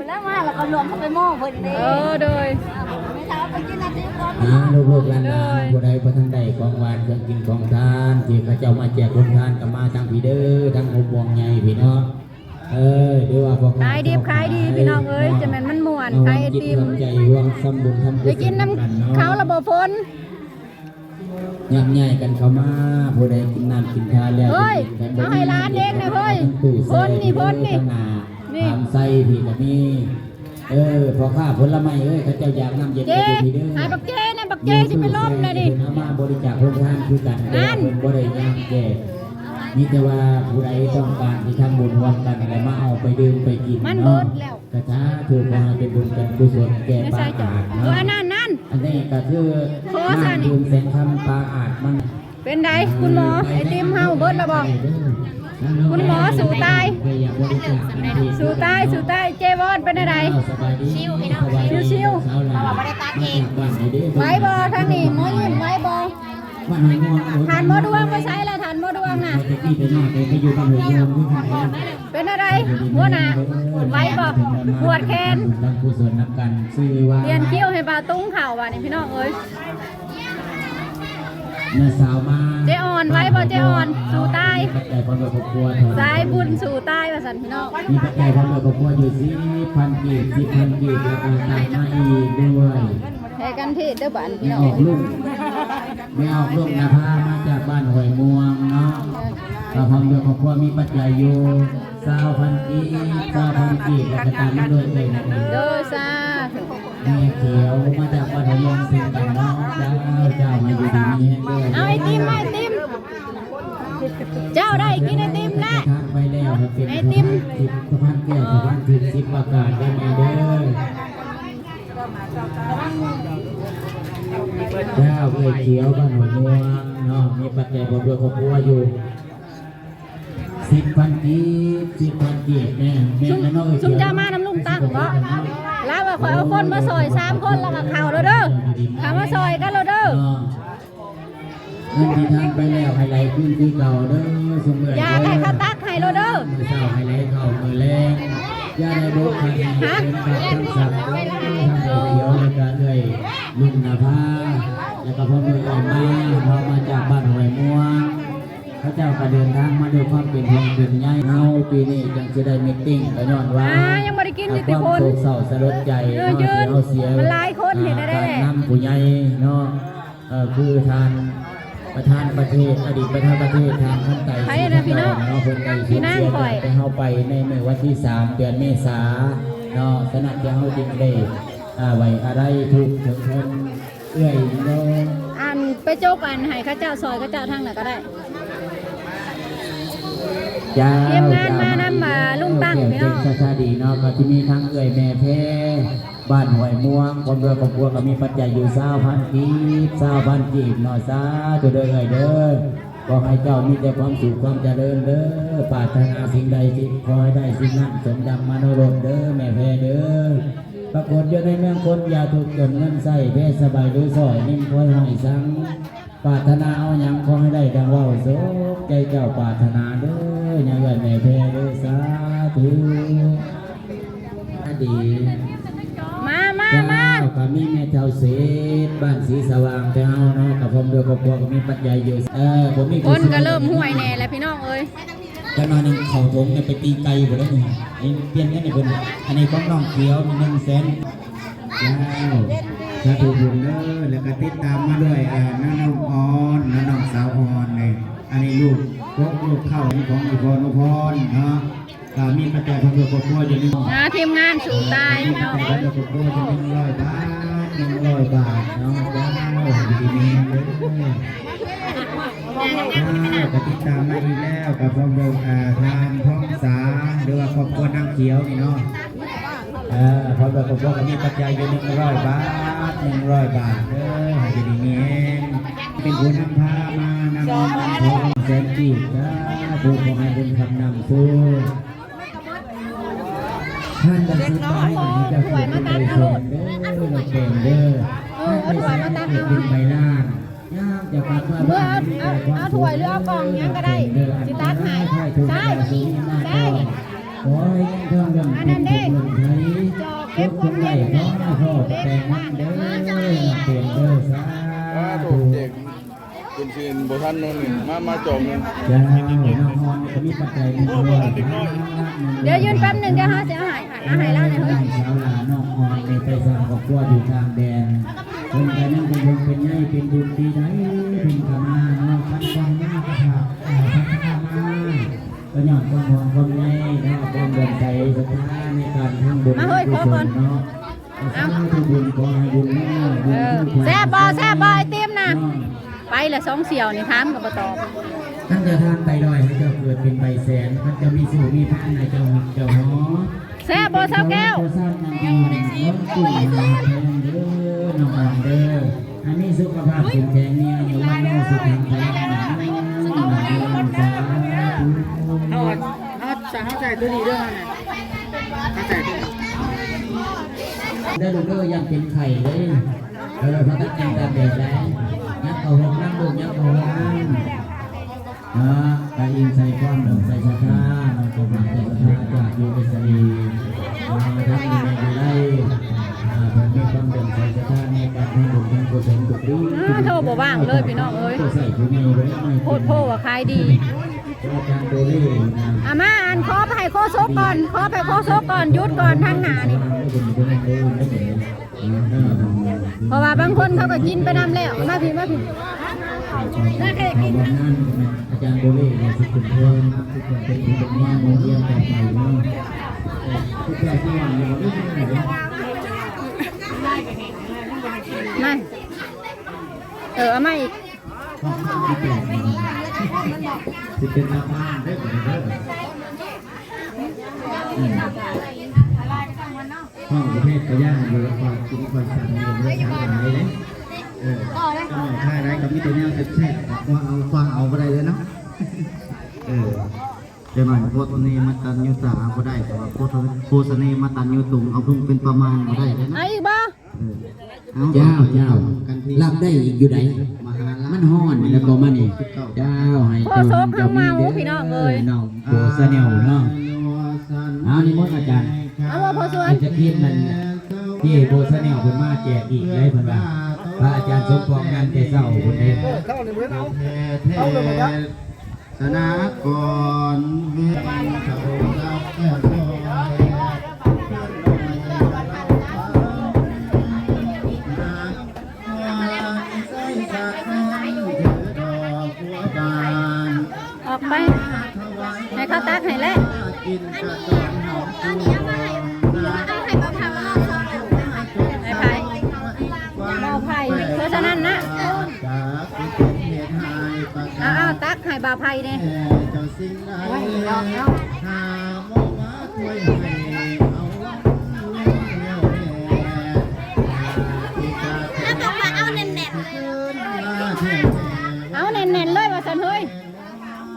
ແລ້ວມາແລ້ວກໍລວມເຂົ້າໄປໝໍ້ເພິ່ນເດ້. ເອີ ໂດຍ ແມ່ເຖົ້າໄປກິນນ້ຳຈິບກ່ອນ. ອ່າ ລູກໆຫຼານໆ ໂດຍ ຜູ້ໃດບໍ່ທັນໄດ້ຂອງຫວານເຄື່ອງກິນຂອງທານ ທີ່ເຂົາເຈົ້າມາແຈກໂຮງທານ ກໍມາທາງພີ້ເດີ ທາງຫົວໝວກໃຫຍ່ພີ້ເນາະ. ເອີ ຫຼືວ່າພວກ ຂາຍດິບຂາຍດີພີ່ນ້ອງເອີຍ. ເນາະ ຈະແມ່ນມັນມ່ວນ ເອົາ ຂາຍໄອຕິມ ໃຈຮ່ວມທຳບຸນທຳກຸສົນ ໄດ້ກິນນຳເຂົາລະບໍ່ຝົນ? ຍາມໃຫຍ່ກັນເຂົ້າມາ ຜູ້ໃດກິນນ້ຳກິນທາແລ້ວ ເຮີ້ຍ ເອົາໃຫ້ຫຼານເອງນະເຮີ້ຍ. ພົນນີ້ ພົນນີ້ ທາງໜ້າ ນີ້ ຖາມໄຊພີ້ກໍມີ. ເອີ ພໍ່ຄ້າຜົນລະໄມ້ເອີຍ ເຂົາເຈົ້າຢາກນ້ຳເຢັນ ເຈ ກໍຢູ່ພີ້ເດີ. ໃຫ້ບັກເຈນະ ບັກເຈຊິເປັນລົມແລ້ວນີ້. ເພິ່ນເອົາມາບໍລິຈາກໂຮງທານຄືກັນ ແຕ່ວ່າເພິ່ນບໍ່ໄດ້ຍ່າງແຈກ. ມີແຕ່ວ່າຜູ້ໃດຕ້ອງການທີ່ທຳບຸນຮ່ວມກັນ ແລ້ວມາເອົາໄປດື່ມໄປກິນເນາະ. ມັນເບິດແລ້ວ. ກະສາທຸ ຂໍໃຫ້ເປັນບຸນເປັນກຸສົນແກ່ປາອາດເນາະ. ເອີ ອັນນັ້ນ ອັນນີ້ກະຄື ຂໍຊະນີ້ ນ້ຳດື່ມແສງຄຳປາອາດມັນ. ເປັນໃດຄຸນໝໍ ໄອຕິມເຮົາເບິດແລ້ວບໍ່? ຄຸນໝໍສູ້ຕາຍ ສູ້ຕາຍ ສູ້ຕາຍ. ເຈວອນເປັນແນວໃດ? ຊິວພີ່ນ້ອງ ຊິວໆ ເພາະວ່າບໍ່ໄດ້ຕັດເອງ. ໄຫວບໍ່ທາງນີ້ ໝໍຍິ້ມ ໄຫວບໍ່? ທ່ານໝໍດວງໄປໃສລະ ທ່ານໝໍດວງນະ? ເປັນແນວໃດຫົວໜ້າ ໄຫວບໍ່? ປວດແຂນ ບຸນທຳກຸສົນນຳກັນ ຊື່ວ່າ ປ່ຽນຄິວໃຫ້ບ່າວຕຸງເຂົ້າບາດນີ້ພີ່ນ້ອງເອີຍ. ແມ່ສາວມາ ເຈອ່ອນໄຫວບໍ່? ເຈອ່ອນສູ້ຕາຍ ມີປັດໄຈພ້ອມດ້ວຍຄອບຄົວ ສາຍບຸນສູ້ຕາຍວ່າຊັ້ນພີ່ນ້ອງ. ມີປັດໄຈພ້ອມດ້ວຍຄອບຄົວຢູ່ສິບພັນກີບ ສິບພັນກີບ ແລ້ວກໍຕາມມາອີກດ້ວຍ. ແຜ່ກັນເທດເດີບາດນີ້ພີ່ນ້ອງ. ແມ່ອອກລຸ້ງ ແມ່ອອກລຸ້ງນະພາ ມາຈາກບ້ານຫ້ວຍມ່ວງເນາະ ກໍພ້ອມດ້ວຍຄອບຄົວ ມີປັດໄຈຢູ່ຊາວພັນກີບ ຊາວພັນກີບ ແລ້ວກໍຕາມມາດ້ວຍເອື້ອຍນະ. ໂດຍ ສາທຸ. ແມ່ຂຽວມາຈາກບ້ານຫ້ວຍມ່ວງເຊັ່ນກັນເນາະ. ເຈົ້າ ເຈົ້າ ໃຫ້ຢູ່ດີມີແຮງເດີ. ເອົາໄອຕິມ ໄອຕິມ ເຈົ້າໄດ້ກິນໄອຕິມແລ້ວ. ທານໄປແລ້ວ ໃຫ້ເປັນ ໄອຕິມ ສະພານແກ້ວ ສະພານທິບ ສິບປະການເດີແມ່ເດີ. ເຈົ້າ ເອື້ອຍຂຽວ ບ້ານຫ້ວຍມ່ວງເນາະ ມີປັດໄຈພ້ອມດ້ວຍຄອບຄົວຢູ່ ສິບພັນກີບ ສິບພັນກີບ. ແມ່ນ ແມ່ນເນາະ ເອື້ອຍຂຽວ. ຊຸມເຈົ້າມານຳລຸງຕັ້ງເບາະ? ລາວວ່າຂ້ອຍເອົາຄົນມາຊ່ອຍສາມຄົນ ລາວວ່າເຂົ້າແລ້ວເດີ ເຂົ້າມາຊ່ອຍກັນແລ້ວເດີ. ເງິນທີ່ທານໄປແລ້ວໃຫ້ໄຫຼຄືນຄືເກົ່າເດີ ຊຸມເອື້ອຍເດີ. ຢາກໃຫ້ເຂົາຕັກໃຫ້ໂລດເດີ ມື້ເຊົ້າໃຫ້ໄຫຼເຂົ້າມື້ແລງ. ຢ່າໄດ້ບົກໃຫ້ເປັນບາບທັງສັກເດີ ທັງເອື້ອຍຂຽວ ແລະກະເອື້ອຍລຸງນະພາ ແລະກະພໍ່ເອື້ອຍອ້າຍມາ ເຮົາມາຈາກບ້ານຫ້ວຍມ່ວງ. ເຂົາເຈົ້າກະເດີນທາງມາດ້ວຍຄວາມເປັນຫ່ວງເປັນໃຍເຮົາ. ປີນີ້ຈັ່ງຊິໄດ້ມີດຕິ້ງ ກະຍ້ອນວ່າ ອ່າ ຍັງບໍ່ໄດ້ກິນຢູ່ຕິ ຄວາມໂສກເສົ້າສະຫຼົດໃຈເນາະ ທີ່ເຮົາເສຍ ມັນຫຼາຍຄົນເຮັດໄດ້ ການນຳຜູ້ໃຫຍ່ເນາະ. ເອີ ຄືທ່ານ ປະທານປະເທດ ອະດີດປະທານປະເທດ ທ່ານຄຳໄຕ ໄຜນະພີ່ນ້ອງ ເນາະ ເພິ່ນໄດ້ສູນເສຍຈາກເຮົາໄປໃນມື້ວັນທີສາມ ເດືອນເມສາເນາະ. ສະນັ້ນ ເຮົາຈຶ່ງໄດ້ ອ່າ ໄວ້ອາໄລທຸກເຖິງເພິ່ນເອື້ອຍເນາະ. ອັນ ໄປຈົກອັນໃຫ້ເຂົາເຈົ້າ ຊ່ອຍເຂົາເຈົ້າທາງນັ້ນກະໄດ້. ເຈົ້າ ທີມງານມານຳ ອ່າ ລຸງຕັ້ງ ເຈົ້າ ພີ່ນ້ອງ ເຈົ້າ ສາດສະດີເນາະ ກະຊິມີທັງເອື້ອຍແມ່ແພ ບ້ານຫ້ວຍມ່ວງ ຄອບຄົວ ຄອບຄົວກະມີປັດໄຈຢູ່ຊາວພັນກີບ ຊາວພັນກີບເນາະ. ສາທຸເດີເອື້ອຍເດີ ຂໍໃຫ້ເຈົ້າມີແຕ່ຄວາມສຸກຄວາມຈະເລີນເດີ ປາດຖະໜາສິ່ງໃດ ຂໍໃຫ້ໄດ້ສິ່ງນັ້ນ ສົມດັ່ງມະໂນລົມເດີແມ່ແພເດີ. ປາກົດຢູ່ໃນເມືອງຄົນ ຢ່າທຸກຈົນເງິນໃຊ້ ແພສະບາຍຫຼືຊ້ອຍ ເຮັງພວຍຫ້ອຍສັງ ປາດຖະໜາເອົາຫຍັງ ຂໍໃຫ້ໄດ້ດັ່ງເວົ້າ ສົມໃຈເຈົ້າປາດຖະໜາເດີ ຍາເອື້ອຍແມ່ແພເດີ ສາທຸ. ດີ ມາ ມາ ມາ ເຈົ້າ ກະມີແມ່ເຖົ້າເສດ ບ້ານສີສະຫວ່າງແຕ່ເຮົາເນາະ ກະພ້ອມດ້ວຍຄອບຄົວ ກະມີປັດໄຈຢູ່ ເອີ ບໍ່ມີ ຄົນກະເລີ່ມຫ້ວຍແດ່ແລ້ວພີ່ນ້ອງເອີຍ. ຈັກໜ້ອຍໜຶ່ງເຂົ້າຖົງໄປຕີໄກ່ພຸ້ນເດີ ນີ້ປ່ຽນເງິນໃຫ້ເພິ່ນ. ອັນນີ້ຂອງນ້ອງຂຽວ ໜຶ່ງແສນ. ເຈົ້າ ສາທຸບຸນເດີ ແລ້ວກໍຕິດຕາມມາດ້ວຍ ອ່າ ນ້ານ້ອງອອນ ນ້ານ້ອງສາວອອນນີ້ ອັນນີ້ລູກກົກລູກເຕົ້າຂອງອີ່ພໍ່ອະນຸພອນເນາະ ກໍມີປັດໄຈເພື່ອຄອບຄົວຢູ່ນີ້ ອ່າ ທີມງານສູ້ຕາຍເນາະ ເພື່ອຄອບຄົວຢູ່ໜຶ່ງຮ້ອຍບາດ ໜຶ່ງຮ້ອຍບາດເນາະ ເຈົ້າ ຢູ່ດີມີແຮງເດີ. ອ່າ ກໍຕິດຕາມມາອີກແລ້ວ ກັບຄອບຄົວ ອ່າ ທ່ານທອງສາ ຫຼືວ່າຄອບຄົວນາງຂຽວນີ້ເນາະ ເອີ ຄອບຄົວກໍມີປັດໄຈຢູ່ໜຶ່ງຮ້ອຍບາດ ໜຶ່ງຮ້ອຍບາດເດີ ໃຫ້ຢູ່ດີມີແຮງ ເປັນຜູ້ນຳພາມານຳເງິນນຳທອງແສນກີບ ສາທຸ ຂໍໃຫ້ບຸນຄ້ຳນຳຊູ ທ່ານໄດ້ສຸດທ້າຍນີ້ເຈົ້າເກີດເປັນໃບເສັນເດີ ເອີ ເອົາຖ້ວຍມາຕັກເອົາ ເກີດເປັນໃບລ້ານ ຍາມຈະກັບມາ ເມືອເອົາ ເອົາ ເອົາຖ້ວຍ ຫຼື ເອົາກ່ອງຫຍັງກໍໄດ້ ຊິຕັກໃຫ້ ໃຊ້ ໃຊ້ ຂໍໃຫ້ເງິນທອງເລື່ອງ ອັນນັ້ນເດ້ ເກັບຄວາມໄດ້ ຂໍແຕ່ງງານເດີ ເປັນເດີ ສາທຸ ເຈັກ ເປັນຊິບໍ່ທັນເນາະນີ້ ມາ ມາຈອກໜຶ່ງ ເຈົ້າ ນະຄອນກໍມີປັດໄຈໜຶ່ງຮ້ອຍ ດຽວຢືນແປັບໜຶ່ງ ດຽວເຮົາຊິເອົາໃຫ້ ເອົາໃຫ້ລາວແດ່ເຮີ້ຍ ສາວຫຼ້ານ້ອງອອນນີ້ໄປສ້າງຄອບຄົວຢູ່ຕ່າງແດນ ເພິ່ນກໍຍັງເປັນຫ່ວງເປັນໃຍ ເປັນບຸນປີໃດເພິ່ນກໍມາເນາະ ຄັນບໍ່ມາກໍຖ້າ ເອີ ຄັນບໍ່ມາ ກໍຍ້ອນຄວາມຫ່ວງຄວາມໃຍເນາະ ຄວາມເຫຼື້ອມໃສສັດທາໃນການທຳບຸນ ມາເຮີ້ຍ ກຸສົນເນາະ ເອົາ ສາທຸບຸນ ຂໍໃຫ້ບຸນນຳ ບຸນ ເອີ ແຊບບໍ່ ແຊບບໍ່ ໄອຕິມນະ ເນາະ ໄປລະສອງສ່ຽວນີ້ ຖາມກໍບໍ່ຕອບ ຄັນເຈົ້າທານໃບຮ້ອຍ ໃຫ້ເຈົ້າເກີດເປັນໃບແສນ ຄັນເຈົ້າມີໂຊກມີພານ ໃຫ້ເຈົ້າຮັກເຈົ້າຫອມ ແຊບບໍ່ສາວແກ້ວ ເຈົ້າສ້າງນຳເອົາ ເອີ ນ້ອງອອນເດີ ໃຫ້ມີສຸຂະພາບເຂັ້ມແຂງ ມີອາຍຸວັນໂນສຸຂັງພະລັງ ສາທຸ ເຮົາ ເຮົາ ເຮົາໃສ່ຕົວນີ້ເດີ ເຮົາໃສ່ຕົວນີ້ເດີ ລູກເດີ ຢ່າເປັນໄຂ້ເດີ ເອີ ພາກັນຍ່າງຕາກແດດໄດ້ ຍັບເຂົ້າຫ້ອງນ້ຳລູກ ຍັບເຂົ້າຫ້ອງນ້ຳ ເນາະ ກະອີງໃສ່ຄວາມເຫຼື້ອມໃສສັດທາເນາະ ຄວາມເຫຼື້ອມໃສສັດທາຈາກ ຢູເອສເອ ເນາະ ທັງຢູ່ໃນຢູ່ໄທ ອ່າ ເພິ່ນມີຄວາມເຫຼື້ອມໃສສັດທາໃນການທຳບຸນທຳກຸສົນທຸກປີ ອືມ ໂທບໍ່ວ່າງເລີຍພີ່ນ້ອງເອີຍ ໂພດໂພວ່າຂາຍດີ ອາ ມາ ອັນ ຂໍໄປໃຫ້ໂຄສົກກ່ອນ ຂໍໄປໂຄສົກກ່ອນ ຢຸດກ່ອນທາງໜ້ານີ້ ເພາະວ່າບາງຄົນເຂົາກໍກິນໄປນຳແລ້ວ ມາພີ້ ມາພີ້ ອາຈານໂບເລ ເປັນຜູ້ເປັນງານໂຮງຮຽນຕໍ່ໄປເນາະ ມາ ເອີ ເອົາມາອີກ ຊິເປັນຕາພານເດີ ເດີ ອືມ ຫ້ອງປະເພດກະຍ່າງຢູ່ ຄວາມກິນຄວາມສັນຢູ່ ບໍ່ໄດ້ສັນຫຼາຍເດ້ ເອີ ຂາຍໄດ້ກໍມີແຕ່ແນວແຊບໆ ຄວ້າເອົາ ຄວ້າເອົາບໍ່ໄດ້ເລີຍເນາະ ເອີ ຈັກໜ້ອຍໂພສະເນມັດຕັນຍູຕາບໍ່ໄດ້ ແຕ່ວ່າໂພສະ ໂພສະເນມັດຕັນຍູຕຸງ ເອົາພຸ້ງເປັນປະມານບໍ່ໄດ້ເດ້ເນາະ ເອົາອີກບໍ່? ເອີ ເຈົ້າ ເຈົ້າ ລັບໄດ້ອີກຢູ່ໃດ ມັນຮ້ອນແລ້ວກໍມານີ້ ເຈົ້າ ໃຫ້ໂຄສົກເຮົາເມົາ ພີ່ນ້ອງເອີຍ ນ້ອງໂບຊາແນວເນາະ ເອົາ ນິມົນອາຈານ ເອົາບໍ່ ພໍ່ສວນ ໄອສະຄຣີມນັ້ນ ເຈ້ໂບຊາແນວເພິ່ນມາແຈກອີກເດ້ ເພິ່ນວ່າ ພະອາຈານສົມປອງງານແຕ່ເຊົ້າພຸ້ນເດ້ ເອີ ເອົາເລີຍບໍ່? ສະນາກອນເວນສະໂພສັບແກ້ວທອງແດດ ອອກໄປ ໃຫ້ເຂົາຕັກໃຫ້ແລ້ວ ໃຫ້ໃຜ? ບ່າວໄຜ່ ເພາະສະນັ້ນນະ ເອົາໆ ຕັກໃຫ້ບ່າວໄຜ່ແດ່ ເອົາແໜ້ນໆ ເລີຍວ່າຊັ້ນເຮີ້ຍ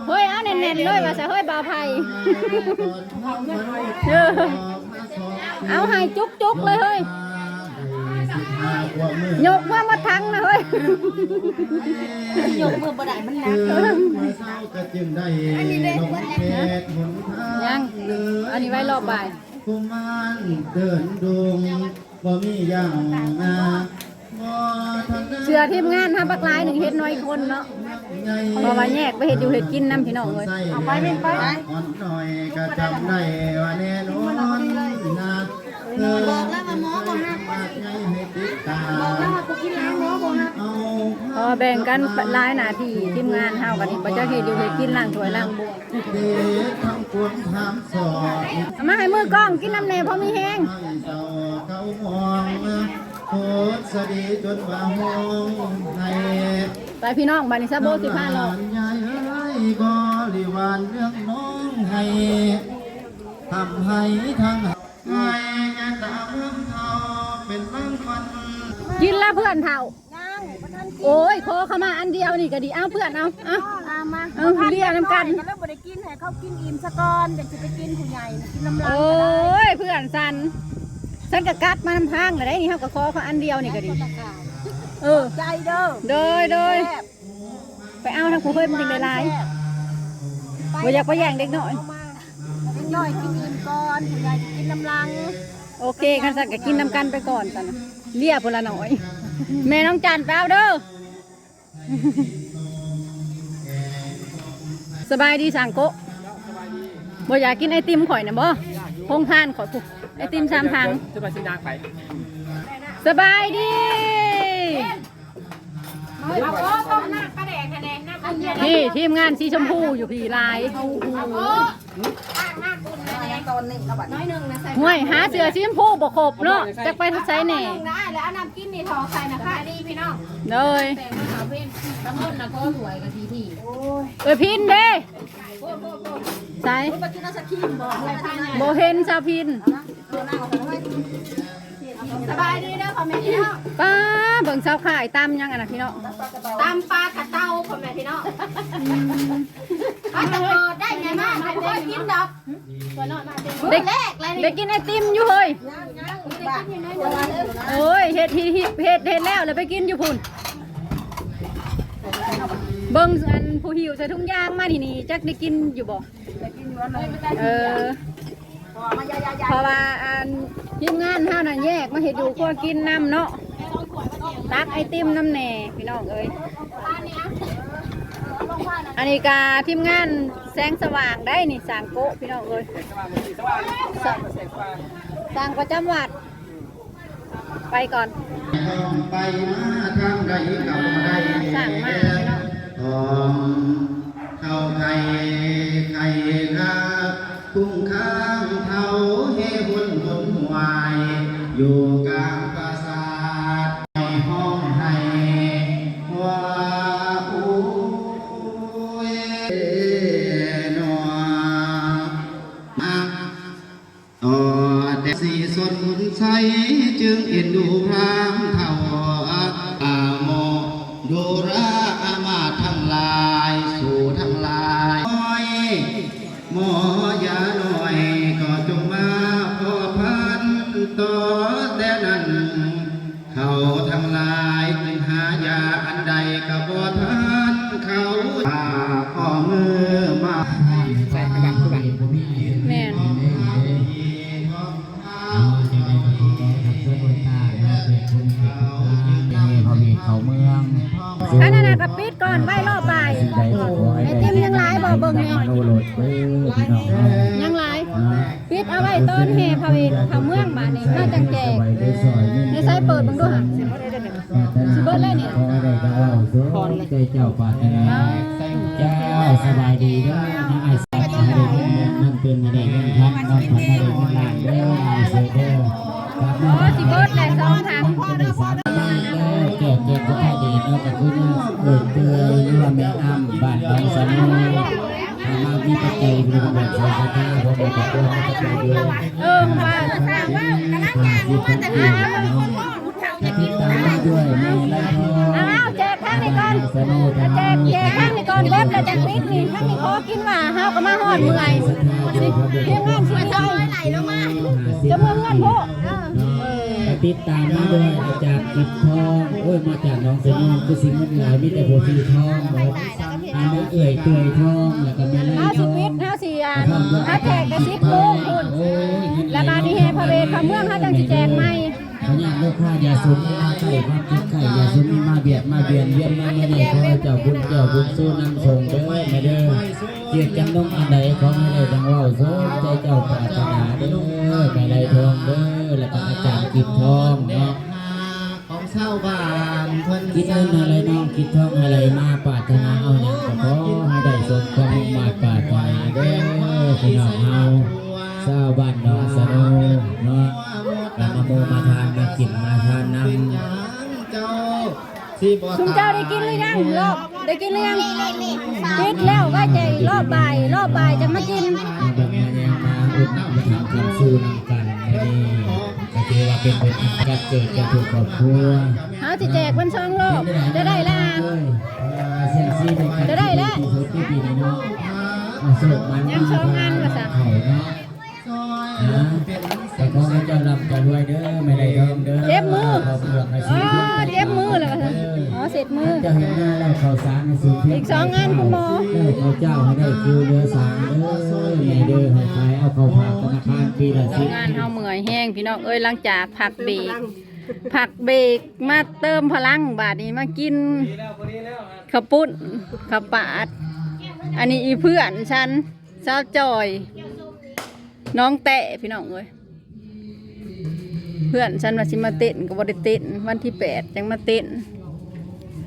ເຮີ້ຍ ເອົາແໜ້ນໆ ເລີຍວ່າຊະເຮີ້ຍ ບ່າວໄຜ່ ເອີ ເອົາໃຫ້ຈຸກໆ ເລີຍເຮີ້ຍ ຍົກມາໝົດຖັງນະເຮີ້ຍ ຍົກມືບໍ່ໄດ້ ມັນໜັກ ຍັງ ອັນນີ້ໄວ້ລອບບ່າຍ ກຸມານເດີນດົງ ບໍ່ມີຢ່າງນາ ເຊື່ອທີມງານເຮົາບັກຫຼາຍໜຶ່ງເຮັດໜ້ອຍຄົນເນາະ ເພາະວ່າແຍກໄປເຮັດຢູ່ເຮັດກິນນຳ ພີ່ນ້ອງເອີຍ ເອົາໄປແມ່ນໄປ ອ່ອນໜ້ອຍກໍຈຳໄດ້ວ່າແນ່ນອນນາ ບອກແລ້ວວ່າໝໍບໍ່ຮັບ ບອກແລ້ວວ່າບໍ່ກິນເຫຼົ້າ ໝໍບໍ່ຮັບ. ເພາະວ່າແບ່ງກັນຫຼາຍໜ້າທີ່ ທີມງານເຮົາກໍນີ້ ບໍ່ຈັກເຮັດຢູ່ເຮັດກິນ ລ້າງຖ້ວຍລ້າງບ່ວງ. ເອົາມາໃຫ້ມືກ້ອງກິນນຳແດ່ ພໍມີແຮງ. ໄປພີ່ນ້ອງ ບາດນີ້ຊາໂບຊິພາເລາະ. ກິນລະເພື່ອນເຖົ້າ. ຍັງ ບໍ່ທັນກິນ. ໂອ້ຍ ຂໍເຂົ້າມາອັນດຽວນີ້ກໍດີ. ເອົາເພື່ອນ ເອົາ ເອົາ ເອົາມາ ເອີ ເລຍນຳກັນ ກໍເລີຍບໍ່ໄດ້ກິນ ໃຫ້ເຂົາກິນອີ່ມສາກ່ອນ ຈັ່ງຊິໄປກິນຜູ້ໃຫຍ່ ກິນນຳຫຼັງ. ໂອ້ຍ ເພື່ອນສັນ ສັນກໍກັບມານຳທາງແລ້ວໄດ໋ນີ້ ເຮົາກໍຂໍເຂົາອັນດຽວນີ້ກໍດີ. ເອີ ຂອບໃຈເດີ. ໂດຍ ໂດຍ ແຊບ. ໄປເອົາທາງຜູ້ເພິ່ນມັນຈຶ່ງໄດ້ຫຼາຍ ແຊບ. ບໍ່ຢາກໄປແຍ່ງເດັກນ້ອຍ ເດັກນ້ອຍກິນອີ່ມກ່ອນ ຜູ້ໃຫຍ່ກິນນຳຫຼັງ. ໂອເຄ ຄັນຊັ້ນກໍກິນນຳກັນໄປກ່ອນຊັ້ນ ເລຍຜູ້ລະໜ້ອຍ. ແມ່ນ້ອງຈັນ ໄປເອົາເດີ. ສະບາຍດີສັງໂກະ ບໍ່ຢາກກິນໄອຕິມຂ້ອຍນະບໍ່? ໂຮງທານຂ້ອຍພຸ້ນ ໄອຕິມສາມຖັງ. ສະບາຍດີ. ນີ້ທີມງານສີຊົມພູຢູ່ພີ້ຫຼາຍ. ຫ້ວຍ ຫາເສື້ອສີຊົມພູບໍ່ຄົບເນາະ ຈັກໄປໃສແດ່. ໂດຍ ເອື້ອຍພິນເດ້. ໃສ ບໍ່ເຫັນສາວພິນ. ສະບາຍດີເດີພໍ່ແມ່ພີ່ນ້ອງ. ປ້າ ເບິ່ງຊາວຂາຍຕຳຫຍັງຫັ້ນນະພີ່ນ້ອງ ຕຳປາກະເຕົາພໍ່ແມ່ພີ່ນ້ອງ. ອືມ ປາກະເຕົາໄດ້ໄງມາ ບໍ່ຄ່ອຍກິນດອກ. ໄດ້ ໄດ້ກິນໄອຕິມຢູ່ເຮີ້ຍ. ໂອ້ຍ ເຮັດ ເຮັດ ເຮັດ ເຮັດແລ້ວ ແລ້ວໄປກິນຢູ່ພຸ້ນ. ເບິ່ງອັນຜູ້ຫິ້ວໃສ່ຖົງຢາງມານີ້ ນີ້ ຈັກໄດ້ກິນຢູ່ບໍ່? ເອີ ເພາະວ່າອັນທີມງານເຮົານະແຍກມາເຮັດຢູ່ຄົວກິນນຳເນາະ ຕັກໄອຕິມນຳແດ່ ພີ່ນ້ອງເອີຍ. ອັນນີ້ກະທີມງານແສງສະຫວ່າງໄດ໋ນີ້ ສາງໂກະ ພີ່ນ້ອງເອີຍ ສະ ສ້າງປະຈຳວັດ. ໄປກ່ອນ ໄປມາທາງໃດກໍບໍ່ໄດ້ ສ້າງມາເນາະ ຕ້ອງເຂົ້າໃຈໄຄຄັກ ຄຸ້ງຄ້າງເຖົ້າເຮຮຸນຫົນຫວາຍ ຢູ່ກາງປາສາດ ໃຫ້ຮ້ອງໄຫ້ວ່າ ໂອ້ຍ ເນາະ. ຕໍ່ແຕ່ສີສົນໃສ ຈຶ່ງເອັນດູພາມເຖົ້າ ອາໂມດູລາອາມາດທັງຫຼາຍ ສູ່ທັງຫຼາຍ ໝໍຢານ້ອຍກໍຈົ່ງມາພົວພັນ ຕໍ່ແຕ່ນັ້ນ ເຂົາທັງຫຼາຍຈຶ່ງຫາຢາອັນໃດກໍບໍ່ທັນເຂົ້າ ຂ້າຂໍ້ມືມາ ແມ່ນ ຈັ່ງໃດກໍຂໍໃຫ້ເຊີນເດີນທາງເນາະ ເປັນບຸນເປັນທານ ໃຫ້ພໍ່ແມ່ເຂົ້າເມືອງ ອັນນັ້ນນະກໍປິດກ່ອນ ໄວ້ລໍປາຍ ໄອຕິມຍັງຫຼາຍບໍ່ ເບິ່ງແດ່ ຍັງຫຼາຍ ປິດເອົາໄວ້ຕອນແຫ່ພະເວດເຂົ້າເມືອງບາດນີ້ ເຮົາຈັ່ງແຈກ. ໃນໃສເປີດເບິ່ງດູຫາ ຊິເບິດແລ້ວນີ້. ຂໍໃຫ້ໄດ້ດັ່ງເວົ້າສົມໃຈເຈົ້າປາດຖະໜາ. ເຈົ້າ ສະບາຍດີເດີ ນາງອ້າຍ ໃຫ້ໄດ້ເງິນ ເງິນເປັນ ໃຫ້ໄດ້ເງິນຄຳ ນຳຂວັນໃຫ້ໄດ້ເງິນລ້ານເດີ ອ້າຍເສີດເດີ. ໂອ້ ຊິເບິດແລ້ວສອງຖັງ ຈະໄດ້ສາມລ້ານເດີ. ແຂກ ແຂກຜູ້ໃຫຍ່ເນາະ ກໍຄືນາງເອີດເອີຍ ຫຼືວ່າແມ່ອ້ຳ ບ້ານໜອງສະໂນ ມາມີປັດໄຈ ເພິ່ນກໍແບ່ງໃສ່ສັດທາ ເພາະວ່າຄອບຄົວເຮົາກໍເປັນຢູ່ ເອີ ວ່າ ກຳລັງຍ່າງລົງມາແຕ່ ຕິດຕາມມາດ້ວຍ ມີໄລທອງ ອ້າວ ແຈກທາງນີ້ກ່ອນ ສະໂນ ແຈກ ແຈກທາງນີ້ກ່ອນ ເບິດແລ້ວຈັ່ງປິດນີ້ ທາງນີ້ຂໍກິນວ່າ ເຮົາກໍມາຮອດເມື່ອຍ ທີມງານຊິໄດ້ໄຫຼລົງມາ ຈະເມືອເຮືອນໂພດ ເອີ ຕິດຕາມມາດ້ວຍ ອາຈານກິດທອງ ໂອ້ຍ ມາຈາກໜອງສະໂນ ຄືຊິເງິນຫຼາຍ ມີແຕ່ຜູ້ຊື່ທອງເນາະ. ອັນນັ້ນເອື້ອຍເອື້ອຍທອງ ແລ້ວກໍແມ່ໄລທອງ ເຮົາຊິປິດ ເຮົາຊິ ອ່າ ເຮົາແຈກແຕ່ສິບໂມງພຸ້ນ ແລ້ວບາດນີ້ແຫ່ພະເວດເຂົ້າເມືອງ ເຮົາຈັ່ງຊິແຈກໃໝ່. ຍາດໂລຄາ ຢ່າຊົມມີມາໃກ້ຄວາມເຈັບໄຂ້ ຢ່າຊົມມີມາບຽດມາບຽນ ວຽນມາເມືອນີ້ ຂໍໃຫ້ເຈົ້າບຸນແກ້ວບຸນຊູນຳສົ່ງເດີແມ່ເດີ. ເຈດຈຳນົງອັນໃດ ຂໍໃຫ້ໄດ້ດັ່ງເວົ້າ ສົມໃຈເຈົ້າປາດຖະໜາເດີ ແມ່ໄລທອງເດີ ແລ້ວກໍອາຈານກິດທອງເນາະ ຂອງຊາວບ້ານເພິ່ນ ກິດເງິນໃຫ້ໄຫຼນອງ ກິດທອງໃຫ້ໄຫຼມາ ປາດຖະໜາເອົາຫຍັງກໍຂໍໃຫ້ໄດ້ສົມຄວາມມຸ່ງມາດປາດຖະໜາເດີ ພີ່ນ້ອງເຮົາ ຊາວບ້ານໜອງສະໂນເນາະ ລະມາໂມມາທານ ມາກິນມາທານນຳ. ຊຸມເຈົ້າໄດ້ກິນຫຼືຍັງ? ລອບ ໄດ້ກິນຫຼືຍັງ? ປິດແລ້ວ ໄວ້ແຕ່ລອບບ່າຍ ລອບບ່າຍຈັ່ງມາກິນ. ມາເບິ່ງມາແຍງມາອຸດໜູນມາຖາມຄຳຊູນຳກັນມື້ນີ້ ກໍຖືວ່າເປັນບຸນອັນກະເກີດແກ່ທຸກຄອບຄົວ. ເຮົາຊິແຈກເພິ່ນສອງລອບ ຈະໄດ້ລະ ຈະໄດ້ລະ ຍັງສອງອັນວ່າຊັ້ນ. ນະ ກໍຂໍໃຫ້ເຈົ້າລ່ຳເຈົ້າລວຍເດີ ແມ່ໄດ້ທອງເດີ ເຈັບມື ຄອບຄົວໃຫ້ ອໍ ເຈັບມືແລ້ວວ່າຊັ້ນ. ອໍ ເຊັດມື ເຈົ້າເຮັດນາແລ້ວເຂົ້າສານໃຫ້ສູນພຽງ ອີກສອງອັນ ຄຸນໝໍ ແລ້ວເຂົ້າເຈົ້າໃຫ້ໄດ້ຄືເຫຼືອສາງເດີ ແມ່ເດີ ໃຫ້ຂາຍເອົາເຂົ້າຝາກທະນາຄານປີລະສິບ ງານເຮົາເມື່ອຍແຮງພີ່ນ້ອງເອີຍ ຫຼັງຈາກພັກເບກ ພັກເບກມາເຕີມພະລັງ ບາດນີ້ມາກິນເຂົ້າປຸ້ນເຂົ້າປາດ. ອັນນີ້ອີເພື່ອນຊັ້ນ ສາວຈ່ອຍ ນ້ອງແຕ້ ພີ່ນ້ອງເອີຍ ເພື່ອນຊັ້ນວ່າຊິມາເຕັ້ນກໍບໍ່ໄດ້ເຕັ້ນ ວັນທີແປດຈັ່ງມາເຕັ້ນ.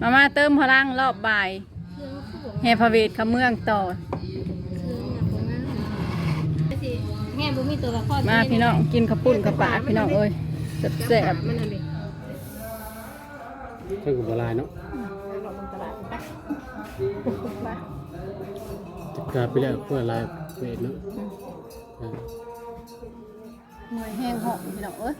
ມາ ມາເຕີມພະລັງລອບບ່າຍ ແຫ່ພະເວດເຂົ້າເມືອງຕໍ່. ມາພີ່ນ້ອງ ກິນເຂົ້າປຸ້ນເຂົ້າປາດພີ່ນ້ອງເອີຍ ແຊບໆ. ເພິ່ນກໍບໍ່ຫຼາຍເນາະ ຈັດການໄປແລ້ວ ເພື່ອຫຼາຍເວດເນາະ. ເມື່ອຍແຮງ ຮ້ອນພີ່ນ້ອງເອີຍ.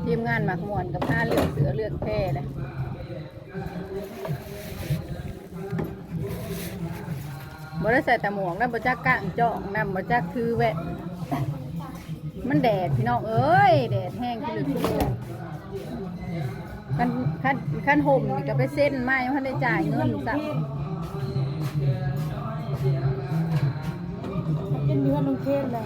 ທີມງານມັກມ່ວນກໍພາເລືອກເສື້ອເລືອກແພເດ້. ບໍ່ໄດ້ໃສ່ຕາໝວກນຳ ບໍ່ຈັກກ້າງຈ້ອງນຳ ບໍ່ຈັກຖືແວ່ນ. ມັນແດດພີ່ນ້ອງເອີຍ ແດດແຮງຄືລືຄື. ຄັນ ຄັນ ຄັນຫົ່ມນີ້ກໍໄປເຊັນມາ ຍັງບໍ່ທັນໄດ້ຈ່າຍເງິນຊ້ຳ. ກິນຢູ່ເຮືອນລຸງເຄນແຫຼະ.